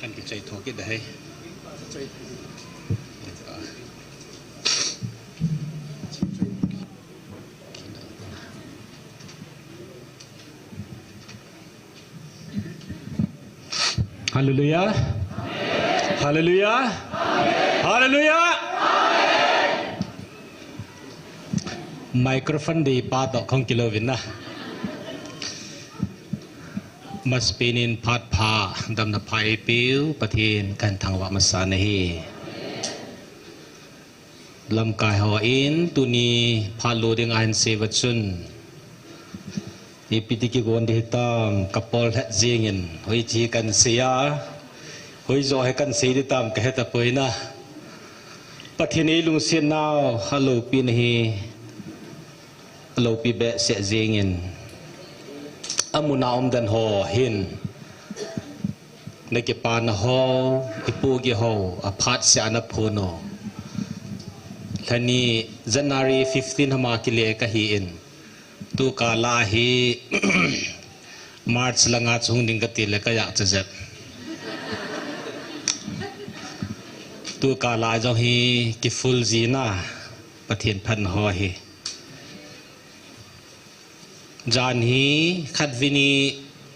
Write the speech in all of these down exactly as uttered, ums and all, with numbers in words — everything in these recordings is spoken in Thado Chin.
Kan kichoi tho kit ahi. Hallelujah. Hallelujah. Hallelujah. Microphone dei pa toh kahung kilou vin na. Masapen in phat pha, damna pha eipeu Pathen kahin thangvah masa nahi. Lamkai hon tuni phat lo ding ahin sei uva chun, ipi ti kigon ding hitam, kapol het jingin, hoiche kahin sei a, hoijo hi kahin sei ding tam kahe tapoi na. Pathen in eilungset nau, aloupina hi, aloupi behseh jingin, amun a umdan ho hin, nakipana ho, ipohgih ho, aphat seh a naphon u. Lhani January fifteen hama kile kahi in, tukal a hi March langa chu hung ding kati le kajahcha jep. Tukal a jong hi kifull ji na, Pathen phatna ho hi. Jan hi khatvei ni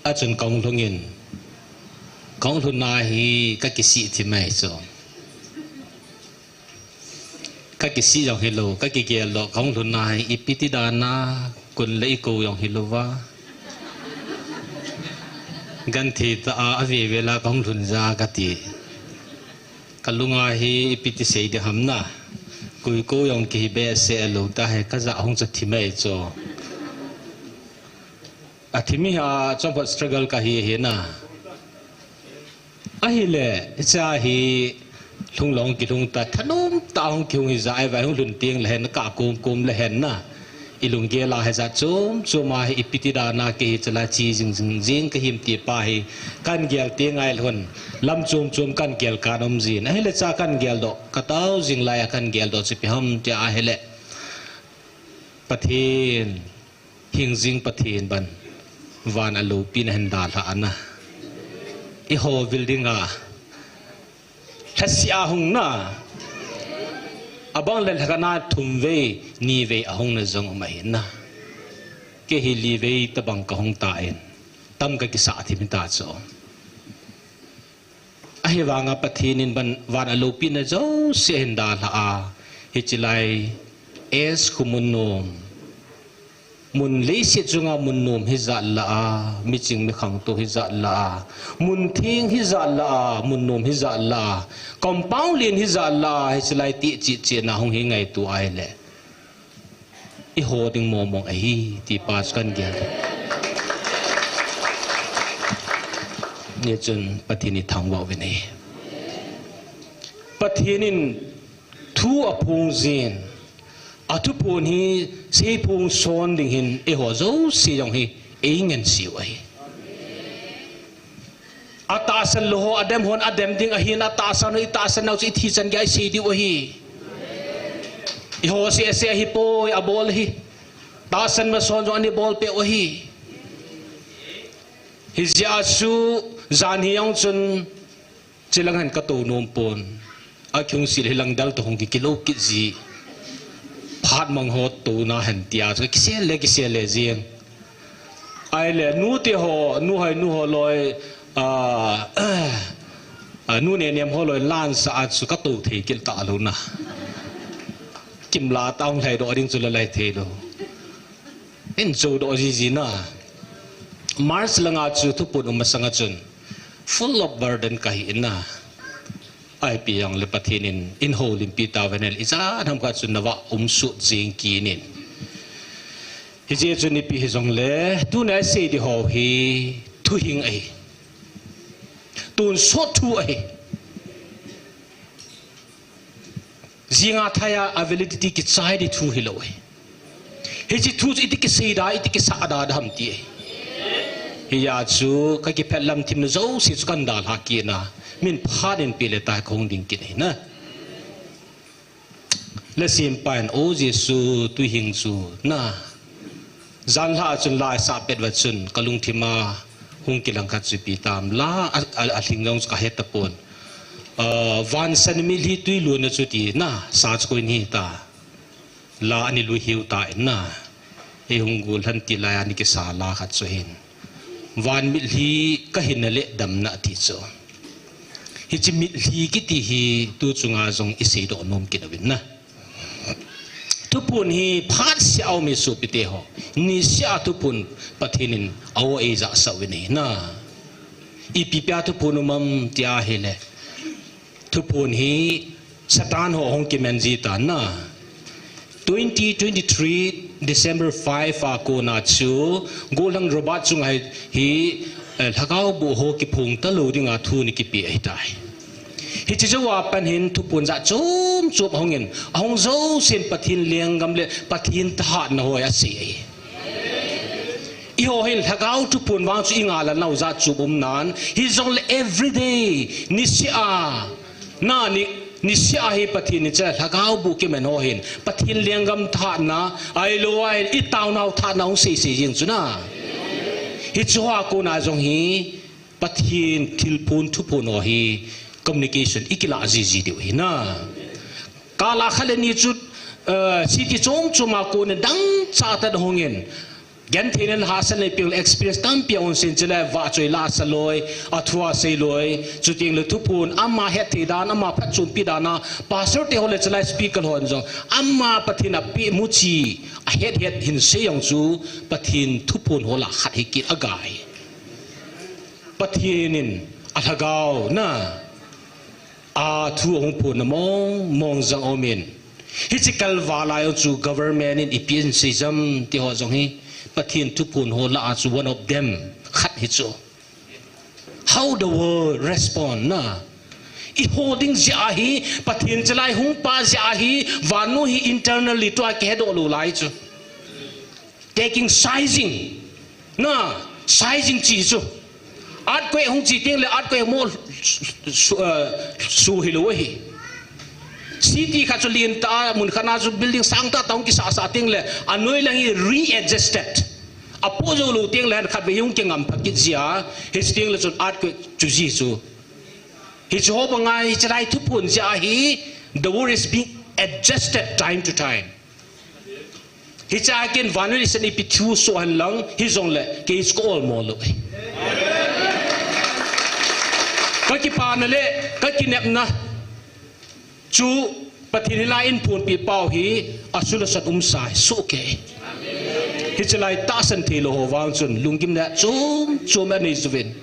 a chun kahung lhung in, kahung lhun na hi kakisih thim ahi chu. Kakisih jong hilou, kakigel doh, kahung lhun na hi ipi ti dan a, kon le ikou jong hilou va. Genthei tah a, ave vel a kahung lhun ja kati. Kalunga hi ipi ti sei ding ham na. Koi kou jong kihi behseh lou ta hi kajah hung cha thim ahi chu. Athim hi a chomkhat struggle kahi hi na. Ahile, hiche hi lhung le hung kilhung ta, thanom tah a hung kihung hijeh a, ahivang hung lhun teng le hen, kah kom kom le hen na. Ilunggel a hijat chom chom a hi ipi ti dan a kei hi chalai che jing jing jing kahim ti pa hi kahin gel teng ahile hon lam chom chom kahin gel kanom jin. Ahile cha kahin geldoh, katao jing lai a kahin geldoh chu ipi ham tia ahile, Pathen, hing jing Pathen ban, van a loupina ahin dalhah ana. Eiho vil dinga lhasih a hung na, abang le lhakhat na thum vei, ni vei ahung na jong um ahi na. Kei hi li vei tabang kahung tan, tam kakisah thim ta chu. Ahivanga Pathen in ban, van a loupina jouse ahin dalhah a, hiche lai, S Khomunnom. Mun leiset chunga mun nom hijat lah a, miching mikhangtou hijat lah a, mun theng hijat lah a, mun nom hijat lah a, compound len hijat lah a, hiche lai ti chi chi na hung hi ngaito ahile, eiho ding mong mong ahi, ti pa chu kahin gel. Hichun Pathen ithangvah uvin ahi. Pathen in thu aphong jin, athuphon hi seiphong son ding hin eiho jouse jong hi eingansei u ahi. Atahsan lou ho, adem hon adem ding ahin, atahsan ho, itahsan nau chu ithi chan geiya isei diu ahi. Eiho seh seh ahipoi, abol ahi. Tahsan mason jong ana bolpeh u ahi. Hijeh a chu jan hi jong chun, chelang hen katou nom pon. Akihung sil hilang dal toh hung kikilou kit ji. Phat mang ho touna hen tia chu kisel le kisel le jing. Ahile nute ho, nuhoi nuho loi, a, a, nu nenem ho loi lansah a chu katou thei kit talou na. Kimla tah hung lhaidoh ding chu la lhai theilou. Hin joudoh jiji na. March langa chu thuphon um masanga chun full of burden kahi in na. Ipi jongle Pathen in eihoulimpi tauvin ahile, ichan ham khat chun nava um sut jing kit in. Hijeh chun ipi hijongle, tuna isei ding ho hi thuhing ahi. Tonsot thu ahi. Jinga thaiya a validity kichai ding thu hilou ahi. Hiche thu chu iti kisei da, iti kisah da, da ham ti ahi. Hijeh a chu kakiphet lam thimna jouse chu kahin dalha kit na. Min phat in peh le tah kahung ding kit ahi na. Leiset pa in, O Jesu, thuhing chu na. Janhi a chun la isah pet uva chun kalungthim a, Hung kilang khat chu ipi tam la, a, a, alhing jong chu kahe tapon. Ah, vansan mitlhi tui luna chu tina, sa chu koi ni ta. La ani lui hiu ta in na. Ei hung gollhang ti lai a ni kisa la khat chu hin. Van mitlhi kahin na le damna ti chu. Hiche mitlhi kiti hi tu chunga jong isei doh nom kit uvin na. Thuphon hi phat seh a um e sopite ho. Niseh a thuphon Pathen in a-o eija sah uvin ahi na. Ipi pia thuphon um am tia ahile. Thuphon hi Satan ho hung kimen ji tan na. Twenty twenty-three December five a kona chu gollhang Robert chunga hi, eh, lhagao boh ho kiphong talou dinga thu ni kipe ahitai. Hiche jou a pat hin thuphon jat chom chom ahung in, ahung jousen Pathen lenggam le Pathen thahatna ho asei ahi. Eiho hin lhagao thuphon vang chu inga la nau jat chom um nan, hijongle everyday, niseh a, na ni, niseh a hi Pathen in hiche lhagao boh kimen ho hin, Pathen lenggam thahatna, ahilou a hin, itaonau thahatna hung sei sei jing chu na. Hiche hoa kona jong hi, Pathen thilphon thuphon ho hi communication ikilah jiji diu ahi na. Kala khat le ni chu, eh, city chom chom a kon in dangchah tah a hung in. Genthei le hahsatna nei peh le experience tampi ahung sin chule vahchoi la sa loi, athu asei loi, chuteng le thuphon ama hetthei dan, ama phatchompi dan a, pastor te ho le chule speaker hon jong, ama Pathen in apeh muchi, ahet het hin sei jong chu, Pathen thuphon ho lah khat hi kit agai. Pathen in alhagao na athu ahung phonna mong mong jong aum in. Hiche kalval a jong chu government in ipi asei jam ti ho jong hi Pathen thuphon ho lah a chu one of them khat hi chu. How the world respond na. Eiho ding jeh a hi Pathen chalai hung pa jeh a hi vannoi hi internally tua kihedoh lou lai chu. Taking sizing. Na, sizing chi chu. Earthquake hung chi teng le earthquake mo su, eh, su hilou ahi. City khat chu lentah a, mun khat na chu building sangtah tah hung kisah sah teng le, anoi lang hi readjusted. Apoh jou lou teng le, khatvei hung kingam pha kit jia, hiche teng le chun earthquake chu ji chu. Hiche ho banga hiche lai thuphon jeh a hi, the world is being adjusted time to time. Hiche a ken vannoi leiset ipi thu soh hen lang, hijongle, kei chu ka olmo lou. Ka kipana le, ka kinepna chu Pathen hilai in phonpi pau hi, asul asan umsa hi soh kei. Hiche lai tahsan thei lou ho vang chun, lunggimna chom chom anei juvin.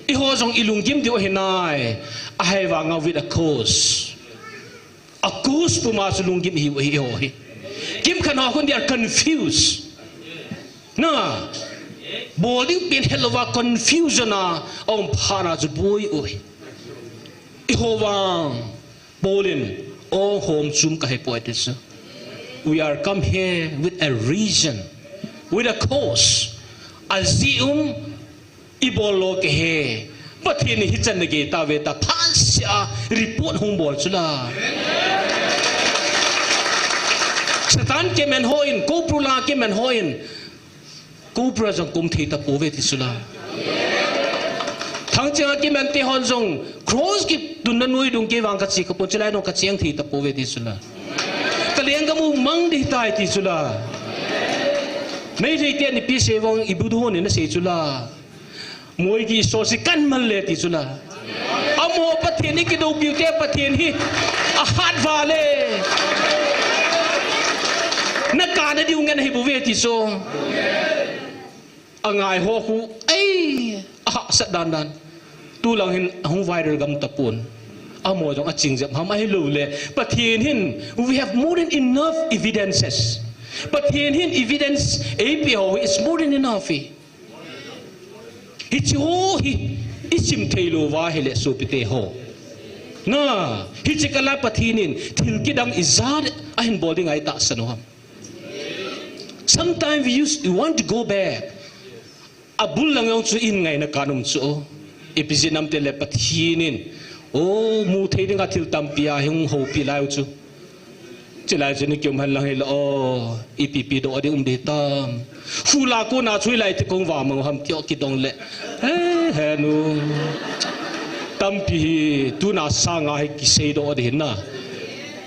Eiho jong ilunggim diu ahi nai, ahivanga with a cause. A cause puma chu lunggim ihiu ahi eiho hi. Kimkhat ho khun they are confused. Na, bol ding pen helouva confusion a, aum phat na chu boi u ahi. Eiho vang, Paul in, o hom chom kahi poi ti chu. We are come here with a reason, with a cause. Ajeh um, Ibol lou kahe. Pathen in hichan nagei tauve tia phat seh a report hung bol chu la. Satan kimen hon, Cobra la kimen hon, Cobra jong kum thei tapouve ti chu la. Thangcheng a kimen te hon jong, cross kitunna noi dung kei vang kache khapon, chulai nung kacheng thei tapouve ti chu la. Ka lenggam u mang ding tai ti chu la. Meitei te nipi sei vang ibu du hon in asei chu la. Moi ki so si kan mal le ti chu la. Amaho Pathen hi kidoupiu te Pathen hi ahat val e. Na kana diu ngen ahi bouve ti chu. Angai ho khu, ei, ahahsat dan dan. Tulang hin ahung viral gam tapon. Amaho jong aching jep ham ahilou le. Pathen hin, we have more than enough evidences. Pathen hin evidence eipe ho, it's more than enough e. Hiche ho hi isim thei lou va ahile sopite ho. Na, hiche kala Pathen in thil kidang ijat ahin bol ding ahi tahsan u ham. Sometimes we used, we want to go back. Abul lang jong chu in ngaina kan um chu. Ipi jeh ham itile Pathen in, o, mu thei dinga thil tampi ahung houpi lai u chu. Chilai chu ni kium hen lang hile, o, ipi pi doh ding um ding tam. Hula kona chu hilai ti kong va mang ham ti o kidong le. He, he nu. Tampi hi tuna sanga hi kisei doh ding hin na.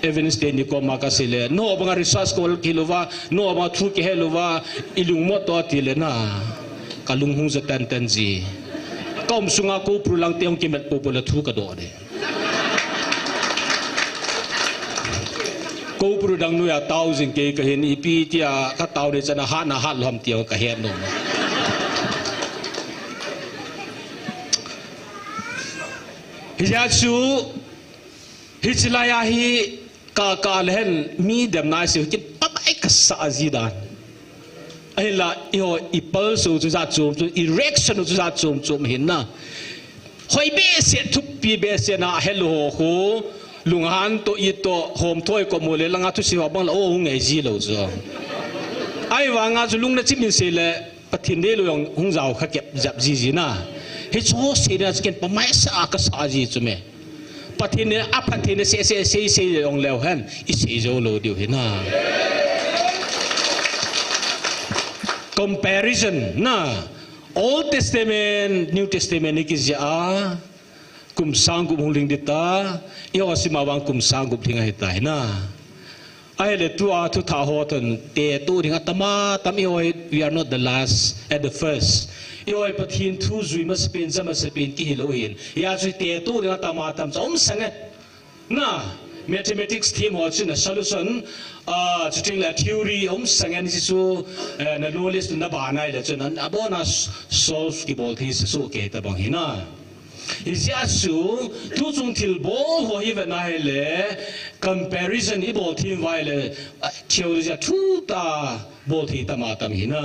Evidence te ni koma kasei le. No banga research kol kilouva, no banga thu kihe louva, ilung mo to ti le na. Kalung hung ja tan tan ji. Ka um sunga ko pru lang te hung kimet po po le thu kadoh ding. Ko pru dang noija tao jing kei kahin ipi tia katao ding chana hat na hat lou ham tia kahet nom. Hijeh chun, hiche laiya hi ka, ka le hen mi dem nai se kit pabai kasa ji dan. Ahinla, eiho, i pulse u chu jat chom chom, i reaction u chu jat chom chom hin na. Hoi behseh, thupi behseh na, hello ho, lunghan to i to, hom thoi ko mo le, langa thusei ho bang la, o, hung ngai ji lou chu. Ahivanga chu lungna chim in sei le, Pathen deilou jong hung jao kha kep jap ji ji na. Hichu sei na chu ken pamai sa a kasa ji chu me. Pathen in aphat theina seh seh sei sei jong leu hen, i sei jou lou diu hi na. Comparison na. Old Testament, New Testament ni kijia. Kum sang gup hung lhing ding ta. Eiho sima vang kum sang gup lhing ahi ta hi na. Ahile tua thu tha ho thon te tu ding atam atam eiho hi, we are not the last at the first. Eiho hi Pathen thu jui masapen, ja masapen kihi lou hin. Hijeh chun te tu ding atam atam cha um sang e. Na, mathematics thim ho chun a solution, ah, chuting le theory um sang e ni chu, eh, na knowledge na ba nai le chun, a bona solve kibol thei sa su ke ta bang hi na. Hijeh chun, tuchung thil bol ho hi vet na hile, comparison i bol thim uva hile, ah, theology a thu ta bol thei tam atam hi na.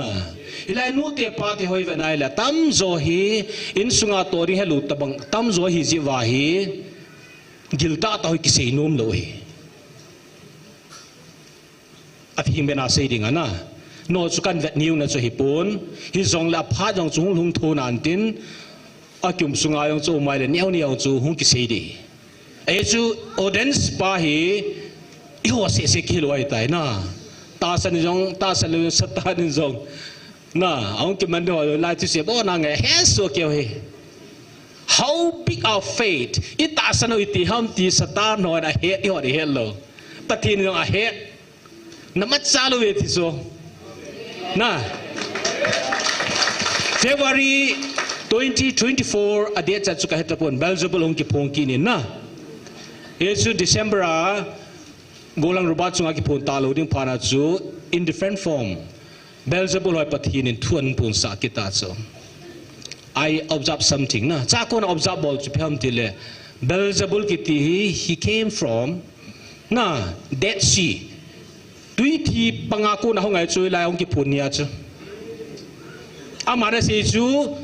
Hilai nu te pa te ho hi vet na hile, tamjo hi, insunga to ding helou ta bang, tamjo hi ji uva hi, gil tah tah hi kisei nom lou hi. Athim bena sei ding ana. No chu kan vet niu na chu hipon. Hijongle aphat jong chu hung lhung tho nan tin. Akum sunga jong chu umai le neo neo chu hung kisei ding. Ahi chu audience pa hi eiho seh seh kihil uva ahi tai na. Tahsan jong, tahsan le Satan jong. Na, ahung kiman ding ho lai chu se bo na nge he so keu hi. How big our faith? I tahsan u iti ham ti Satan hon ahet, eiho ahet lou. Pathen jong ahet. Na matcha lou ve ti so. Na. February twenty twenty-four a date cha chu ka het tapon Beelzebul hung kiphong kit in na. Hichu December a Golang Robert chunga kiphong talou ding phat na chu in different form. Beelzebul ho hi Pathen in thu ahin phonsah kit ta chu. I observe something na. Chua kona observe bol chu ipi ham tile. Beelzebul kiti hi, he came from, na, Dead Sea. Tui thi panga kona hung ahi chu hilai hung kiphong nia chu. Aman asei chu,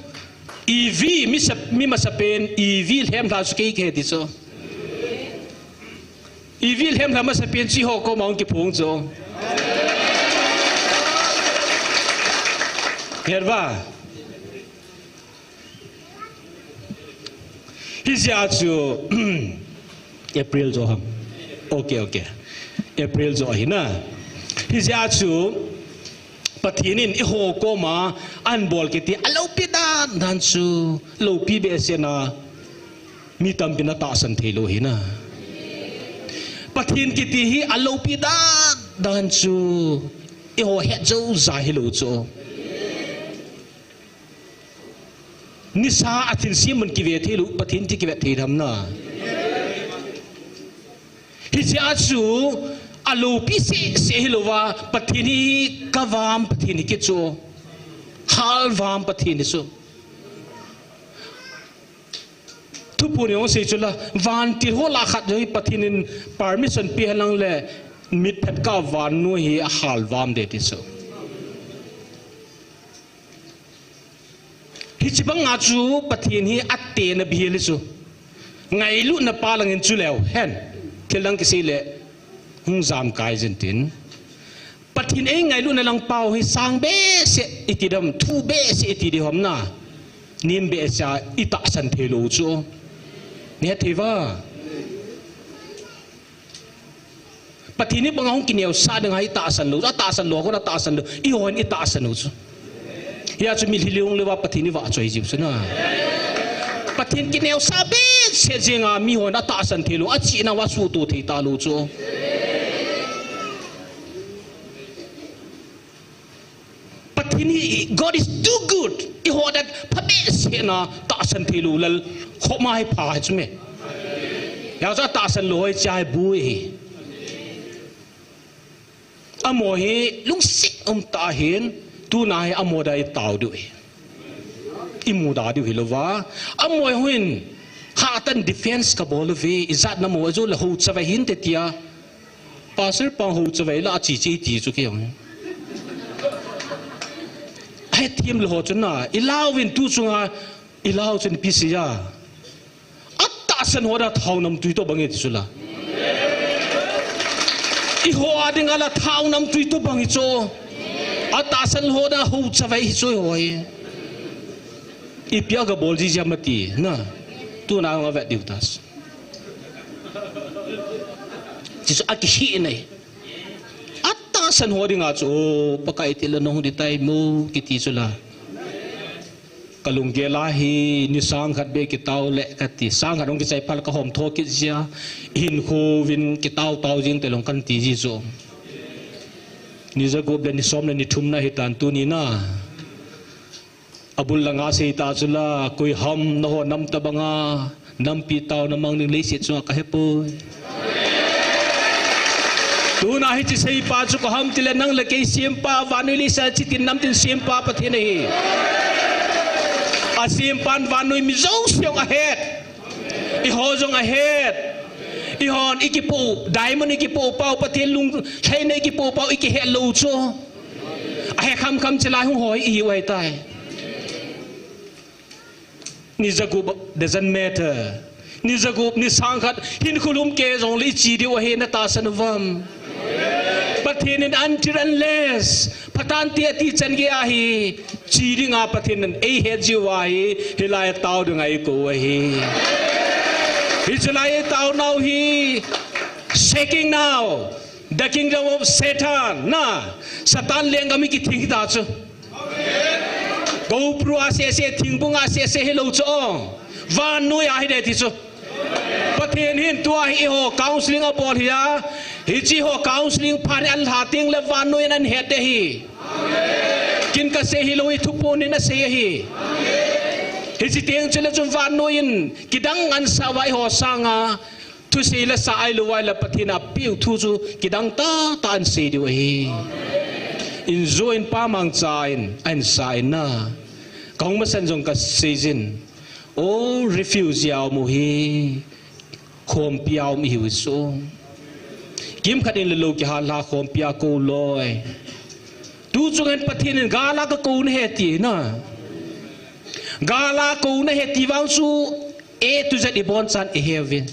Eve, mi sa, mi masapen, Eve lhem lha chu kei kahi ti chu. Eve lhem lha masapen chu eiho koma hung kiphong chu. Herva. Hijeh chu, April jo ham. Okay, okay. April jo ahi na. Hijeh chu, Pathen in eiho koma ahin bol kiti aloupi dan dan chu, loupi behseh na. Mi tampin atahsan thei lou hi na. Pathen kiti hi aloupi dan dan chu eiho het jou ja hilou chu. Nisa a thilse mun kive thei lou, Pathen thi kive thei tham na. Hijeh chu aloupi seh seh hilouva, Pathen hi kavam Pathen hi kiti chu. Halvam Pathen hi chu. Thuphon in hung sei chu la, vantil ho lah khat jo hi Pathen in permission pe henlang le, mitphet kah a van nu hi ahal vam ding ti chu. Hiche banga chu Pathen hi atena bihil hi chu. Ngailutna pa langin chu leu hen. Thil dang kisei le hung jam kai jin tin. Pathen eingailutna lang pau hi sang behseh iti dam, thu behseh iti di hom na. Nim behseh a itahsan thei lou chu. Ni het thei va. Pathen ibang a hung kineosah ding a itahsan lou, atahsan lou, kon atahsan lou, eihon itahsan u chu. Hia chu mitlhi lung leuva Pathen ivahchoi jiu chu na. Pathen kineosah behseh jing a mihon atahsan thei lou, achihna uva suhtoh thei talou chu. Pathen hi, God is too good. Eiho dan phabehseh na tahsan thei lou lal khoma hi pha hi chu me. Hia chu atahsan lou ho hi chai bu hi. Amaho hi lungset umtah ahin, tuna hi amaho dia itao diu hi. Imuda diu hilouva. Amaho hin, hatah in defense kabol uve, ijat na mo, ajo le houchavai hinte tia. Pastor pa houchavai la achi chi ti chu kei jong. Ahethem lou ho chun na, ilau vin tu chunga, ilau chun ipi seija. Atahsan ho dia thao namtui toh bang e ti chu la. Eiho a dinga la thao namtui toh bang hi chu. Atahsan ho dia houchavai hi chu eiho hi. Ipi a kabol jiji ham ati, na. Tuna hung avet diu ta. Ti chu akihina hi. Atahsan ho dinga chu, o, Pakai ti le nahung ding tai mo, kiti chu la. Kalunggel a hi, ni sang khat beh kitao le kati, sang khat hung kichai phat le kahom tho kit jia, hinkho uvin kitao tao jing te lou kan ti ji chu. Ni jagup le ni som le ni thum na hitan tuni na. Abul langa seita chu la, koi ham nahon nam tabanga, nampi taona mang ding leiset chunga kahepoi. Tuna hiche seipa chu koi ham tile nang le kei sempa, vannoi leiset a chitin namtin sempa Pathen ahi. Asempan vannoi mi jouse jong ahet. Eiho jong ahet. Eihon ikipoh, diamond ikipoh pau, Pathen lunglhaina ikipoh pau, ikihet lou chu. Ahe khamkham chilai hung hoi ihiu ahitai. Ni jagup doesn't matter. Ni jagup, ni sang khat, hinkho lum kei jongle ichi diu ahi, natahsan uvam? Pathen in until unless, phatah in ti ati chan gei ahi, chi dinga Pathen in eihet jiu ahi, hilai a tao dinga eikou ahi. Hiche lai a itaonau hi, shaking now. The kingdom of Satan, na, Satan lenggam hi kithing hita chu. GoPro a sese, thingbung a sese hilou chu. Vannoi a hide ti chu. Pathen hin tua hi eiho counseling abol hi a. Hiche ho counseling phat in alha teng le vannoi in ahet ding ahi. Ken kasei hilou hi, thuphon in asei ahi. Hiche teng chule chun vannoi in kidang ansah uva eiho sanga thusei le sa ahilou uva le Pathen in apeh u thu chu kidang tahtah in sei diu ahi. Injo in pa mangcha in, ahin sa in na. Kahung masang jong kasei jin. O refugee a um u hi, khompi a um ihiu chu. Kimkhat in le lou kihat lha khompi a kou loi. Tu chunga hin Pathen in gal a kakou nahi ati na. Gal a kou nahi ti vang chu A to Z ibonchan ihe uvin.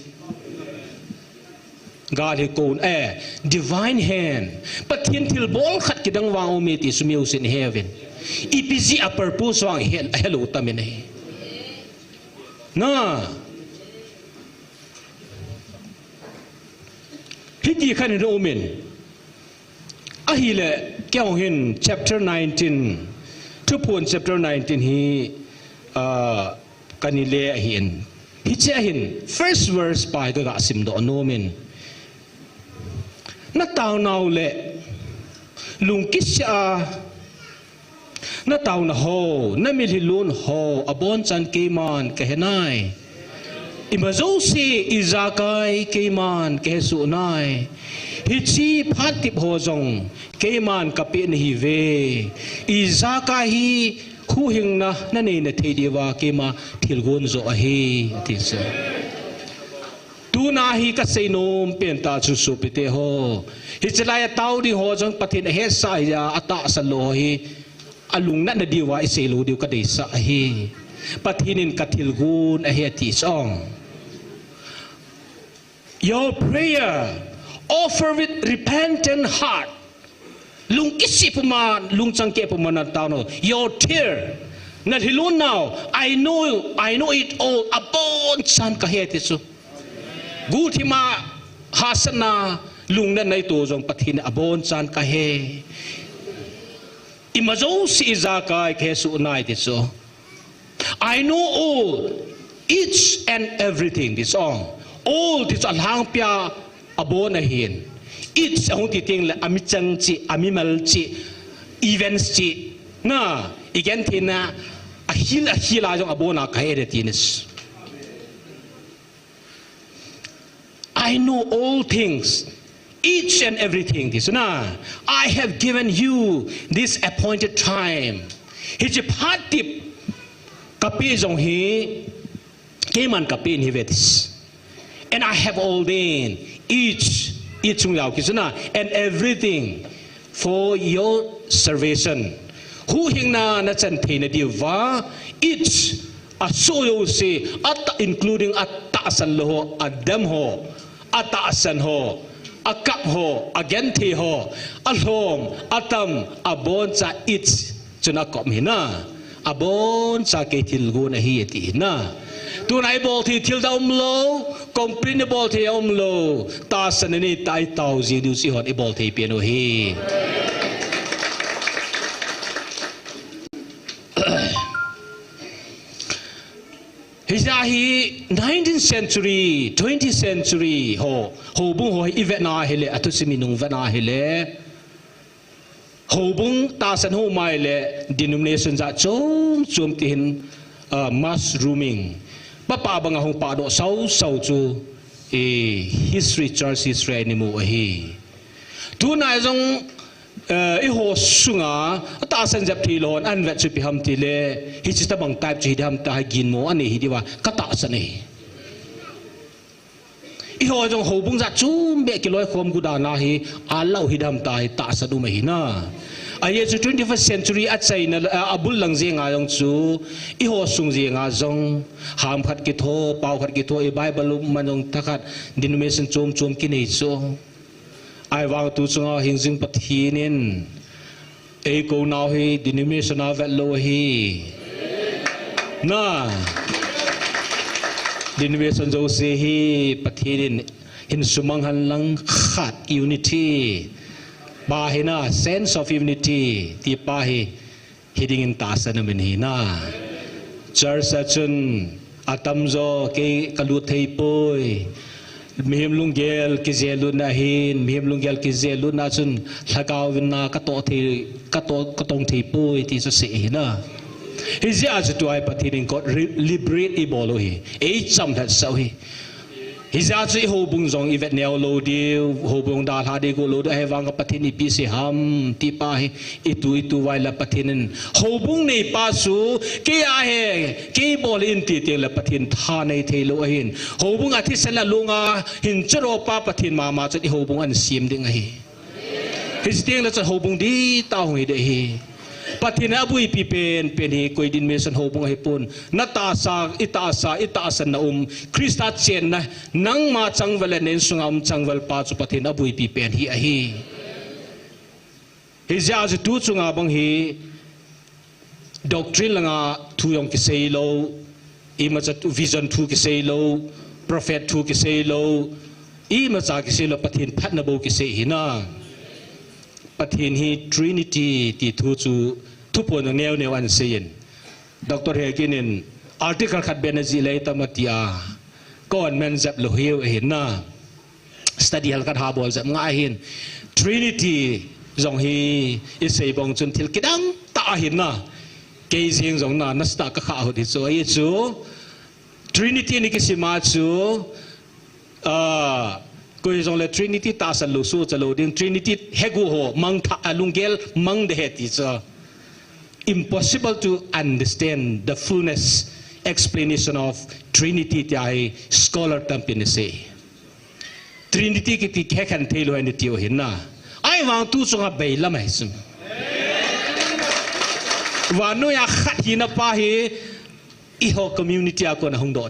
Gal hi kou, eh, divine hand. Pathen thilbol khat kidang vang aume ti chu mi jousen ihe uvin. Ipi jeh a purpose vang ihe, ihelou tam in ahi. Na. Hiti khat in aumin. Ahile, kei jong hin chapter nineteen, Thuphon chapter nineteen hi, ah, kana le ahin. Hiche a hin, first verse pa hi kaga simdoh nomin. Nataonau le, lungkisih a, nataona ho, namitlhi lon ho, abonchan keiman kahe nai. Ima jouse, ijakai keiman kahesoh nai. Hiche phat tep ho jong, keiman kapeh nahiuve. Ijakai hi huhhingna nanei nathei diuva keima thilgon joh ahi, ati chu. Tuna hi kasei nom pen tah chu sopite ho. Hiche lai a tao ding ho jong Pathen ahetsah ahi a, atahsan lou ho hi. Alungnatna diuva isei lou diu kadeisah ahi. Pathen in kathilgon ahi ati chu. Your prayer, offer with repentant heart. Lungkisih puma, lungchang keh puma nataonau. Your tear, nalhilon nau. I know, I know it all. Abonchan kahe ati chu. Guthima, hahsatna, Lungna nei to jong Pathen abonchan kahe. Ima jouse ijakai kahe soh nai ti chu. I know all, each and everything, ti chu. All ti chu alhangpia abon ahin. Each ahung ti teng le, amichang cheh, amimal cheh, events cheh. Na, igentheina, ahil, ahil a jong abon a kahe de ti nis. I know all things, each and everything, ti chu na. I have given you this appointed time. Hiche phat tep kapeh jong hi, keiman kapeh in ahi ve ti. And I have ordained each, each chung jao kit chu na, and everything for your salvation. Huhhingna nachan theina diuva, each, asoh jouse, ata-, including atahsan lou ho, adam ho, atahsan ho, akap ho, agenthei ho, alhom, atam, aboncha each chun akop ahi na. Aboncha kei thilgon ahi ati ahi na. Tuna ibol thei thil dang umlou, complain ibol thei umlou. Tahsan anei tah a itao jing diu chu eihon ibol thei pen u ahi. Hijeh a hi nineteenth century, twentieth century ho, houbung ho hi ivet na hile, athusim inung vet na hile, houbung tahsan ho mai le denomination jat chom chom ti hin, ah, mushrooming. Papa banga hung pahdoh sau sau chu, eh, history, church history a imu ahi. Tuna jong, eh, eiho sunga atahsan jep thei lou hon ahin vet chu ipi ham tile, hiche tabang type chu hi diham tia ginmo anei hi diuva katahsan ahi. Eiho jong houbung jat chom beh kiloikhom gu dan a hi, alau hi diham tia hi tahsan um ahi na. Ajeh chu twenty-first century achaina, a, abul lang jenga jong chu, eiho sung jenga jong, ham khat kitho, pao khat kitho, i Bible um man jong thakhat, denomination chom chom kinei chu. Ahivang tu chunga hingjing Pathen in, eikou nau hi denomination a vet lou ahi. Na, denomination jouse hi Pathen in hin sumang hen lang khat, unity. Pa hi na, sense of unity ti pa hi, hi dingin tahsan um in ahi na. Church a chun atamjo kei kalut thei poi. Mihem lunggel kijel lutna ahin, mihem lunggel kijel lutna chun lhagao vin na katoh thei, katoh, katong thei poi ti chu asei ahi na. Hijeh a chu tua hi Pathen in kot re-, liberate ibol u ahi. Eicham lhetsah u ahi. Hijeh a chu i houbung jong ivet neo lou diu, houbung dalha ding go lou diu, ahivang a Pathen ipi sei ham ti pa hi, itu, itu vai la Pathen in. Houbung neipa chu, kei ahi, kei bol in ti teng le Pathen tha nei thei lou ahin. Houbung a thisan la lunga hin chero pa Pathen mama chun i houbung ahin sem ding ahi. Hiche teng le chun houbung dihtah hung hi ding ahi. Pathen in abuipi pen pen hi koi denomination houbung ahipon. Na tahsa, i tahsa, i tahsan na um. Christa chenna, nangma changval le na insunga um changval pa chu Pathen in abuipi pen hi ahi. Hijeh a chu tu chunga bang hi, doctrine langa thu jong kisei lou, imacha vision thu kisei lou, prophet thu kisei lou, imacha kisei lou, Pathen phatna bou kisei ahi na. Pathen hi Trinity ti thu chu thupon jong neo neo ahin sei in. Doctor Hagin in article khat beh na jih le itam ati a, kon men jep lou hiu ahi na. Study hal khat ha bol jep ngai ahin. Trinity jong hi isei bang chun thil kidang tah ahi na. Kei jeng jong na, nasatah a kakha hut hi chu, ahi chu. Trinity ni kisima chu, ah, koi jong le Trinity tahsan lou sohcha lou ding, Trinity hegu ho, mangthah a lunggel mang de ahi ti chu. Impossible to understand the fullness explanation of Trinity tia hi scholar tampin asei. Trinity kiti kikhen thei lou ahi nati u ahi na. Ahivang tu chunga beilam ahi chu. Vannoi a khat hina pa hi eiho community a kon a hung doh.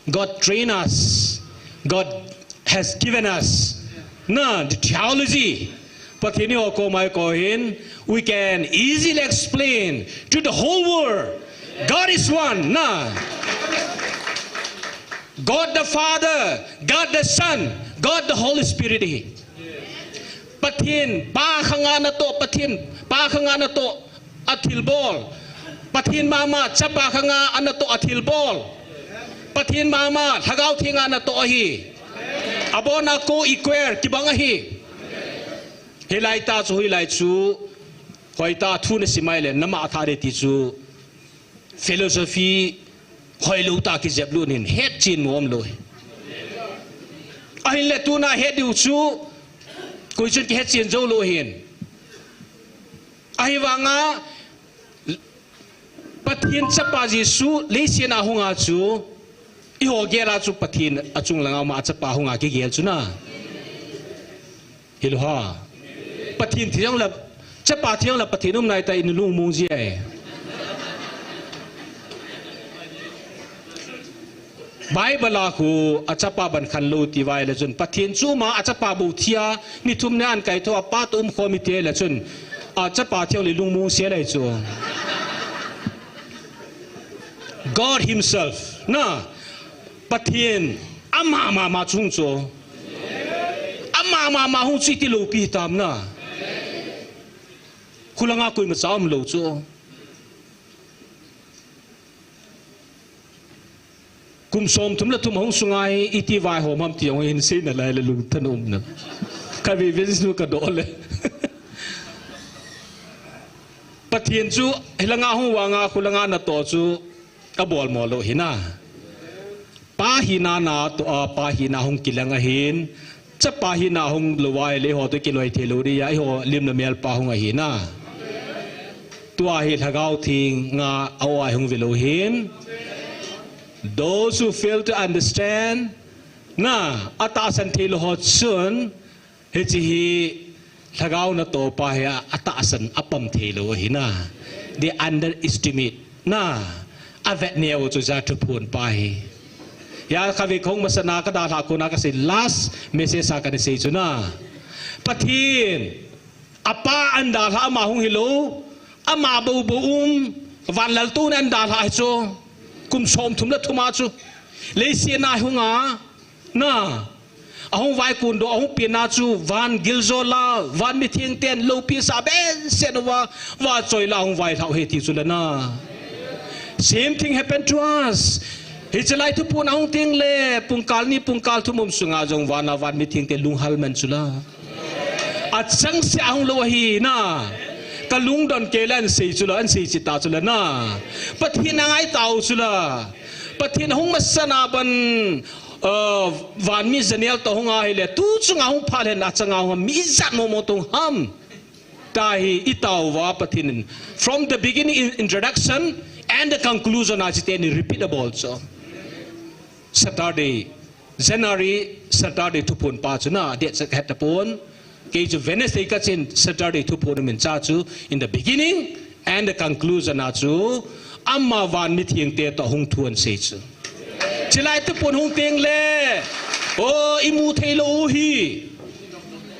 God train us. God has given us, na, the theology. Pathen in eiho koma eikou hin, we can easily explain to the whole world. God is one, na. God the Father, God the Son, God the Holy Spirit hi. Pathen Pa khanga natoh, Pathen Pa khanga natoh athilbol. Pathen mama Chapa khanga anatoh athilbol. Pathen mama Lhagao Thenga natoh ahi. Abona co-equal kibang ahi. Hilai tah chu, hilai chu, hoitah thu nasim ahile, nama atha de ti chu, philosophy hoilou tah kijep lut in, hetchen nom lou hi. Ahinle tuna het diu chu, koi chun kihetchen jou lou hin. Ahivanga, Pathen Chapa Jesu leiset a hunga chu, eiho gel a chu Pathen achung langa uma a Chapa hunga kigel chu na. Hilou ham. Pathen thi jongle, Chapa thi jongle Pathen um nai ta in lungmong ji e. Bible a khu a Chapa ban khen lou ti vai le chun, Pathen chu uma a Chapa bou thi a, ni thum ni an kaitho a Pa toh umkhom hite le chun, a Chapa thi jongle lungmong se lai chu. God himself, na, Pathen, ama mama chu hung chu. Ama mama hung chu iti loupi hitam na. Khulanga koimacha umlou chu. Kum somthum le thum ahung sunga hi iti vaihom ham ti jong hin sei nalai le lungtha na um na. Ka vision nu ka do le. Pathen chu hilanga hung vanga khulanga natoh chu abol mo lou hi na. Pa hina natoh a, Pa hina hung kilang ahin, Chapa hina hung lou vai le eiho toh kiloi thei lou dia, eiho lim le mel pa hung ahi na. Tua hi Lhagao Thenga a-o a hung ve lou hin. Those who fail to understand, na, atahsan thei lou ho chun, hiche hi Lhagao natoh pa hi a, atahsan apom thei lou ahi na. They underestimate, na, avet neo chu ja thuphon pa hi. Hia ka ve khong masana ka dalha kona ka sei last message a kana sei chu na. Pathen, apa andalha ama hung hilou, ama bou bou um, van laltouna andalha hi chu, kum somthum le thum a chu, leiset a hunga, na, ahung vaikun doh, ahung penna chu, van giljo la, van mitheng ten, loupi sa bensen uva, va choi la, ahung vailhah u ahi ti chu le na. Same thing happened to us. Hiche lai thuphon ahung teng le, pungkal ni, pungkal thum um sunga jong vana van mitheng te lunghal man chu la. Achangseh a hung lou ahi na. Ka lungdon kei le an sei chu la, an sei chi ta chu la na. Pathen angai tau chu la. Pathen hung masana ban, uh, van mi Daniel toh hung ahile, tu chunga hung phal hen achanga hung mi ijat momo toh ham. Tua hi i tao uva Pathen in. From the beginning in introduction and the conclusion a chiteni repeat abol chu. Saturday, January, Saturday thuphon pa chu na, date sa het tapon. Kei chu Wednesday ka chen Saturday thuphon min cha chu, in the beginning and the conclusion a chu, ama van mitheng te toh hung thu an sei chu. Chilai thuphon hung teng le, o, i mu thei lou u hi.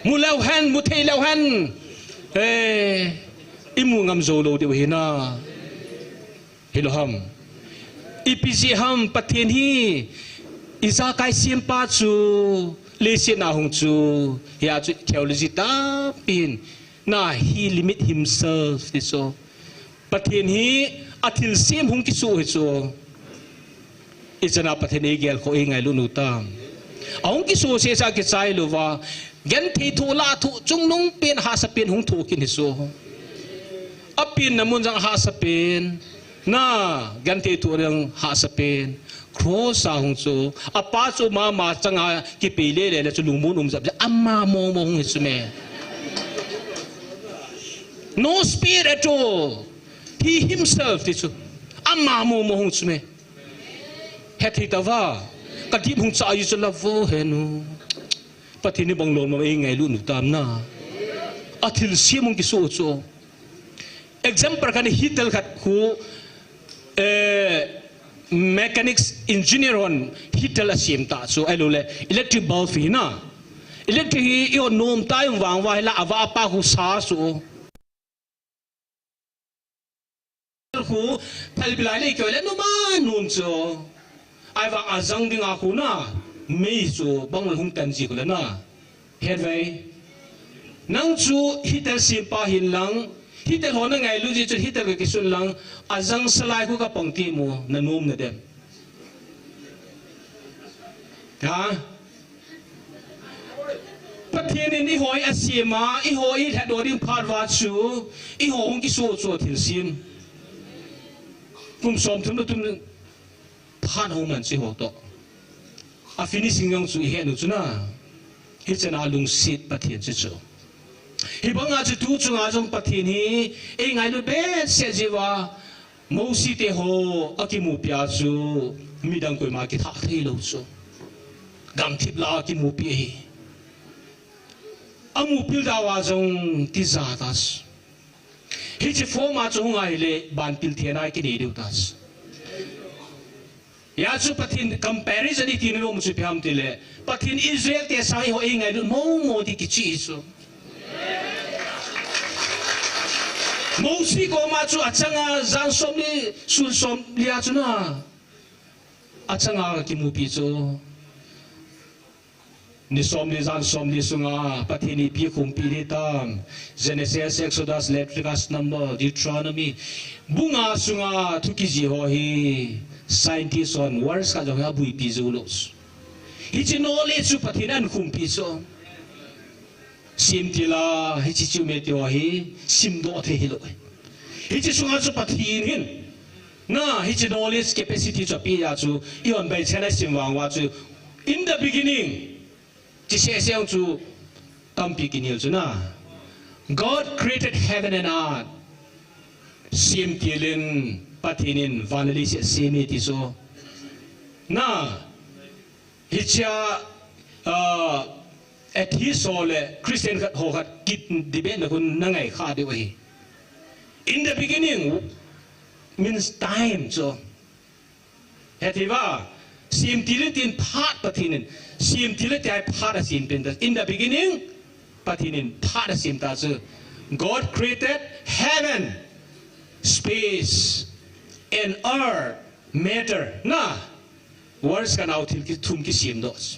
Mu leu hen, mu thei leu hen. Eh, i mu ngam jou lou diu hi na. Hilou ham. Ipi jeh ham Pathen hi ijakai sempa chu leiset a hung chu, hia chu theology tampin, na, he limit himself ti chu. Pathen hi athilsem hung kisoh hi chu. Ichan a Pathen eigel kho eingailut u tam. Ahung kisoh seh sa kichai louva. Genthei thoh lah thoh chungnung pen hahsa pen hung thoh kit hi chu. Apenna mun jong hahsa pen. Na, genthei thoh jong hahsa pen. Cross a hung chu. Apa chu mama changa kipei lele le chu lungmon um jep jep. Ama momo hung hi chu me. No speed at all. He himself ti chu. Ama momo hung chu me. Hethei tauva. Ka dip hung cha ji chu la vo he nu. Pathen hi bang lom lom eingailut u tam na. Athilsem hung kisoh chu. Example khat ni heater khat khu, eh, mechanics engineer hon heater asem ta chu ahilou le electric bulb hi na. Electric hi i hon nom ta i vang uva hila ava apa khu sa chu. Khu thalbilai nei koi le numa num chu. Ahivang ajang dinga khu na. Mei chu bang hung tan ji khu le na. Het ve. Nang chu hitel simpa hin lang, hitel ho na ngailu ji chu hitel ka kisun lang, ajang salai khu ka pang ti mu, na nom na dem. Ha? Pathen in eiho hi asem a, eiho hi lhatdoh ding phat uva chu, eiho hung kiso chu thilsem. Kum som thum le thum phat hung man chu eiho toh. A finishing jong chu ihet u chu na. Hichea lungset Pathen chu chu. Hibanga chu tu chunga jong Pathen hi, eingailut behseh jeh uva, Mosi te ho akimupi a chu midang koima kithah thei lou chu. Gamthip lah a kimupi ahi. Amupil dau a jong tija ta chu. Hiche form a chu hung ahile banpil thei na kinei diu ta chu. Hia chu Pathen comparison iti nom chu ipi ham tile, Pathen Israel te sang eiho eingailut mong mong ti kichi chu. Mosi koma chu achanga jan som li, sun som li a chu na. Achanga kimupi chu. Ni som li jan som li sunga Pathen in ipi khumpi ding tam. Genesis, Exodus, Leviticus, Number, Deuteronomy. Bung nga sunga thu kijih ho hi scientist hon words khat jong hi abuipi jou lou. Hiche knowledge chu Pathen in akhumpi chu. Simtil a, hiche chu mi ti ho hi simdoh thei hilou. Hiche sunga chu Pathen hin. Na, hiche knowledge capacity chu api a chu, eihon Bible chang a sim vang uva chu, in the beginning, ti seh seh chu, tampi kinel chu na. God created heaven and earth. Simtil in, Pathen in van le leiset asem e ti chu. Na, hichea, ah, atheist ho le Christian khat ho khat kidebate na khu na ngai kha diu ahi. In the beginning means time chu. Hethei va, simtil in tin phat Pathen in, simtil in ti a phat asem pen ta. In the beginning, Pathen in phat asem ta chu. God created heaven, space, and earth, matter. Na, words ka nau thil ki thum kisemdoh.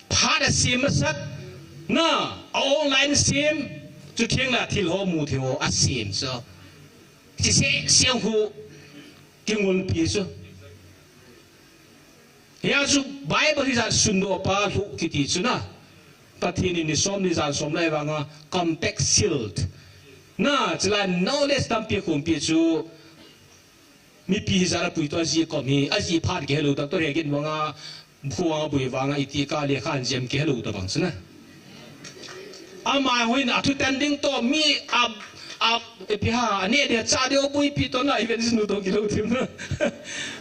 Phat asem masat, na, a online sem, chuti ahile thil ho mu thei ho asem chu. Ti seh seh khu kingolpi chu. Hia chu Bible hi jan sundoh pa lhuh kiti chu na. Pathen in ni som ni jan som lai vanga compact sealed. Na, chule knowledge tampi khumpi chu. Mipi hi jan a puitu ajih kom hi, ajih phat kihelou tak toh regin vanga, khuang abui vanga iti ka le khan jem kihelou ta vang chu na. Ama hon athu tan ding toh mi a, a, ipi ham, aneh ding achah ding abuipi toh na, even sinu toh kilou thim na.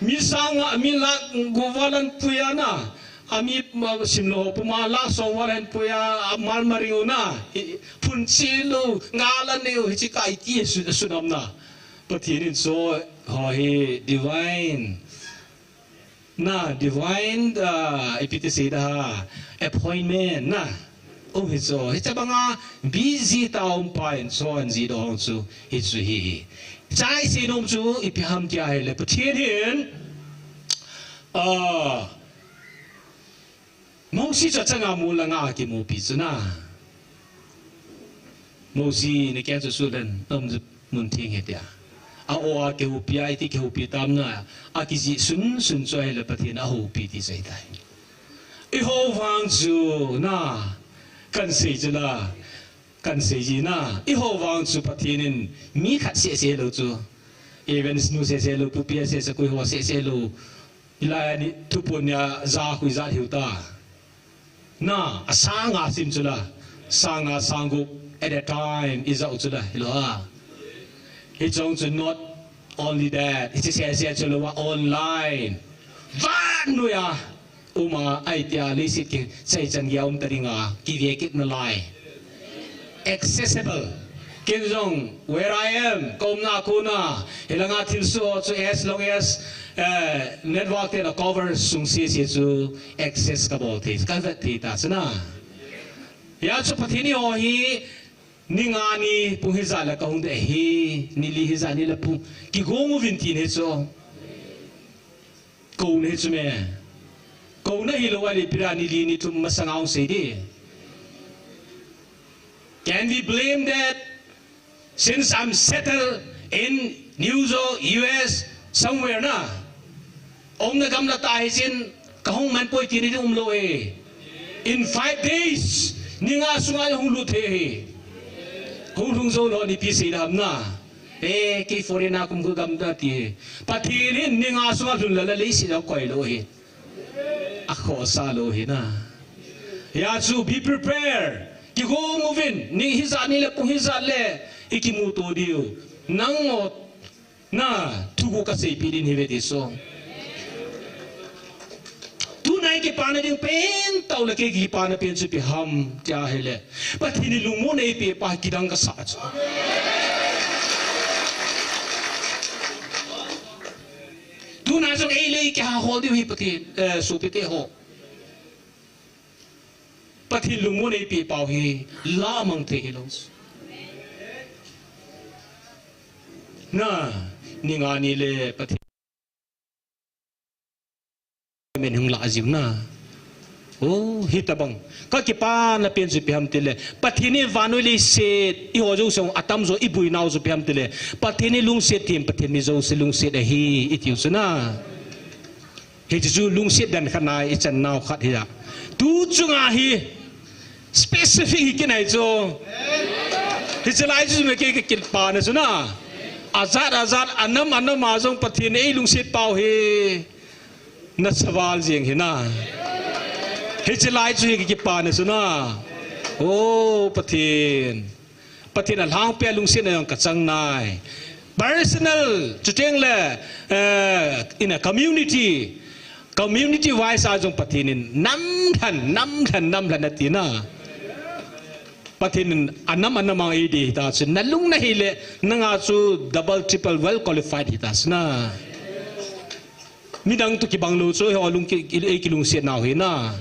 Mi sang a, mi lakh gup val ahin pui a na. Ami, ma, simlou puma lakh som val ahin pui a, a mal maring u na. I, phun chi lou, ngal anei u, hiche ka iti sun, sun am na. Pathen in chu ho hi divine. Na, divine, ah, ipi ti sei da, appointment, na. Um hi chu, hiche banga busy ta um pa in chu ahin jihdoh chu, hichu hi. Chai sei nom chu, ipi ham ti ahile, Pathen hin, ah, Mosi chu achanga mol langa akimupi chu na. Mosi, na keng chu sut leng, um, mun theng hi tia. A o a kihoupi a, iti kihoupi tam na, akijih sun sun chu ahile Pathen ahoupi ti chu ahitai. Eiho vang chu na, kahin sei chu la, kahin sei ji na, eiho vang chu Pathen in mi khat seh seh lou chu. Even sinu seh seh lou, pupi seh seh, koi ho seh seh lou. Hilai a ni thupun nia ja khu ijat hiu ta. Na, a sang a sim chu la. Sang nga sang gup at a time ija u chu la. Hilou a. Hiche jong chu not only that. Hiche seh seh chu lou a online. Vannoi a. Uma, ahi tia leiset kichai chan geiya um ta dinga, kive kit nalai. Accessible. Ken jong, where I am, ka umna kona, hilanga thilsoh chu as long as, eh, network te na cover sung sese chu access kabol thei, kavet thei ta chu na. Hia chu Pathen in eiho hi, ni nga ni pung hijat le kahung ding ahi, ni li hijat ni le pung, kigong uvin tin hi chu. Kouna hi chu me. Kouna hilou a le ipi ra ni li ni thum masang a hung sei di. Can we blame that since I'm settled in New York, U S, somewhere na? Umna gam la ta hi sin, ka hung man poi ti ni ding umlou e. In five days, ni nga sunga hung lut he. Hung lhung jou lou ni ipi sei dam na. E, kei foreign a kum khu gam ta ti. Pathen in ni nga sunga lhun la la leiset a koi lou hi. A khosa lou hi na. Hia chu be prepared. Kigong uvin, ni hijat ni le pung hijat le, i kimuto diu. Nangho, na, thuguh ka seipeh ding hi ve ti so. Tuna i kipana ding pen tau le kei kipana pen chu ipi ham tia hile. Pathen in lungmonna eipeh pa kidang kasa chu. Tuna jong ei le kei ha hol diu hi Pathen, eh, sopite ho. Pathen lungmonna eipeh pau hi la mang thei hilou. Na, ni nga ni le Pathen min hung la jiu na. O, hitabang. Ka kipana pen chu ipi ham tile. Pathen in vannoi leiset, eiho jouse atamjo, i buinau chu ipi ham tile. Pathen in lungset them, Pathen mi jouse lungset ahi, i tiu chu na. Hiche chu lungset dan khat na, i chan nau khat hi a. Tu chunga hi, specific hi kinai chu. Hiche lai chu me kei ka kipana chu na. Ajat, ajat, anam, anam a jong Pathen in ei lungset pau hi. Na saval jeng hi na. Hiche lai chu hi kipana chu na. O Pathen. Pathen a lhangpi a lungsetna jong ka chang nai. Personal, chuteng le, eh, in a community. Community wise a jong Pathen in namlhan, namlhan, namlhan ati na. Pathen in anam, anam a ei dei hita chu. Na lung na hile, nanga chu double, triple, well qualified hita chu na. Midang toh kibang lou chu, eiho lung ki, ki, ei kilungset nau hi na.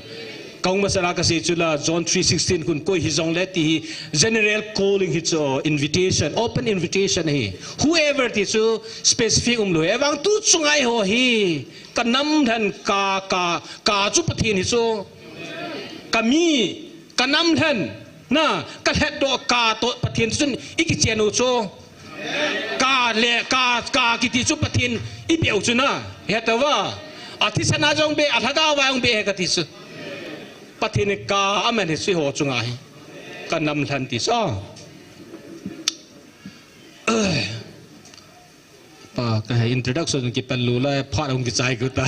Ka hung masa la ka sei chu la, John three sixteen khun koi hijong le ti hi, general calling hi chu, invitation, open invitation hi. Whoever ti chu, specific umlou. Ahivang tu chunga eiho hi, ka namlhan ka, ka, ka chu Pathen hi chu. Ka mi, ka namlhan, na, ka lhatdoh ka toh Pathen chun i kichen u chu. Ka le, ka, ka kiti chu Pathen i beu chu na. He ta va. A thisan a jong be, a lhagao va jong be he ka ti chu. Pathen in ka aman hi chu eiho chunga hi. Ka namlhan ti chu. Pa, ka introduction kipan lou lai, phat hung kichai kit ta.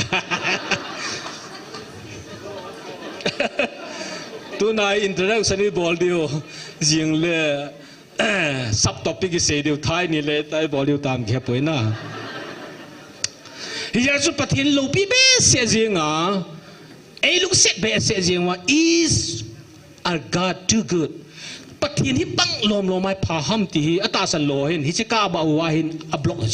Tuna introduction i bol diu, jing le, sub topic i sei diu, thai ni le, tai bol diu tam kipui na. Hijeh chun Pathen loupi behseh jing a, ei lungset behseh jing uva, is Our God too good. Pathen hi bang lom lom a pha ham ti hi, atahsan lou hin, hiche ka ba uva hin, a block hi.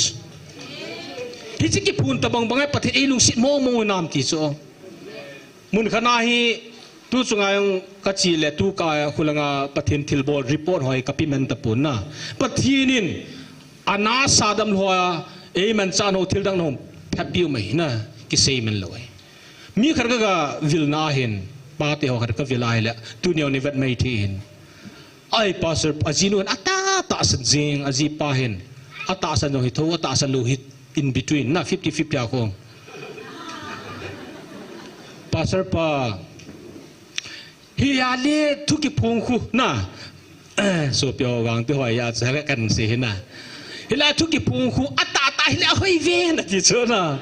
Hiche kiphong tabang bang a Pathen ei lungset mong mong u nam ti chu. Mun khat na hi, tu chunga jong ka che le, tu ka khu langa Pathen thilbol report ho hi ka pe man tapon na. Pathen in, ana sa dam lou a, ei manchah ho thil dang ho, phapiu mai na, kisei man lou hi. Mi khat ka, ka vil na hin, pate ho khat ka vil a hile, tuni jong ni vet mai thei hin. Ai, Pastor, ajinu hin, ata, tahsan jing, ajipa hin. Atahsan jong hi tho, atahsan lou hi, in between, na fifty fifty a kho. Pastor pa, Hi a le thu kiphong khu na. Eh, sopi ho vang ti ho a cha ka kan sei hi na. Hilai thu kiphong khu atah tah hile ahoi ve na ti chu na.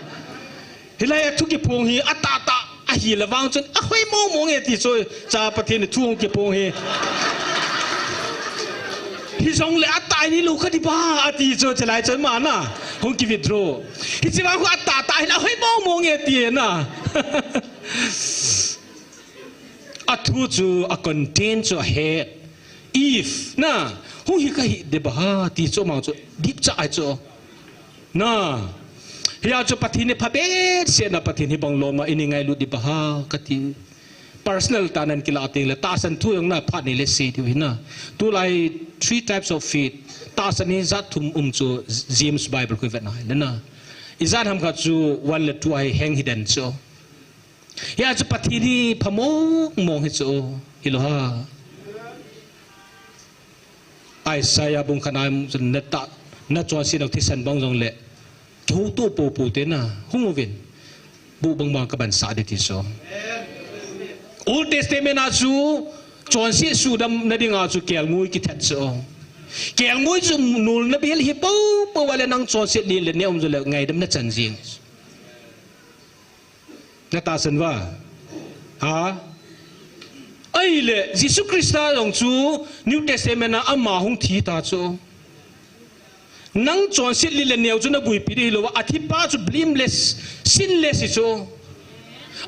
Hilai thu kiphong hi atah tah ahi le vang chun ahoi mong mong e ti chu cha Pathen thu hung kiphong hi. Hijong le atah ni lou kha di ba ati chu chalai chun ma na. Hung ki withdraw. Hiche vang khu atah tah hile ahoi mong mong e ti na. A thu chu, a content chu ahet. If, na, hung hi ka hi de ba ha, ti chu mang chu, dip cha ai chu. Na, hia chu Pathen hi phabep seh na Pathen hi bang lom a, i ni ngailut di ba ha, ka ti. Personal tah nan kila teng le, tahsan thu jong na phat ni le sei diu hi na. Tulai three types of faith. Tahsan hi jat thum um chu James Bible khu vet na le na. I jat ham khat chu one le two a hi heng hi den chu. Hia chu Pathen hi phamong mong hi chu. Hilou ham. Isaiah bung khat na chu nata, nachonset nau thisan bang jongle. Kihouto popo te na, hung uvin. Buh bang bang kabansah ding ti chu. Old Testament a chu, chonset sudamna dinga chu kelngoi kithat chu. Kelngoi chu nulna bel hi popo vale nang chonset lin le neo um jongle ngaidam nachan jing. Natahsan uva. Ha? Ahile, Jesu Christa jong chu New Testament a ama hung thi ta chu. Nang chonset lin le neo chu nabuipi ding hilou va, athipa chu blameless, sinless hi chu.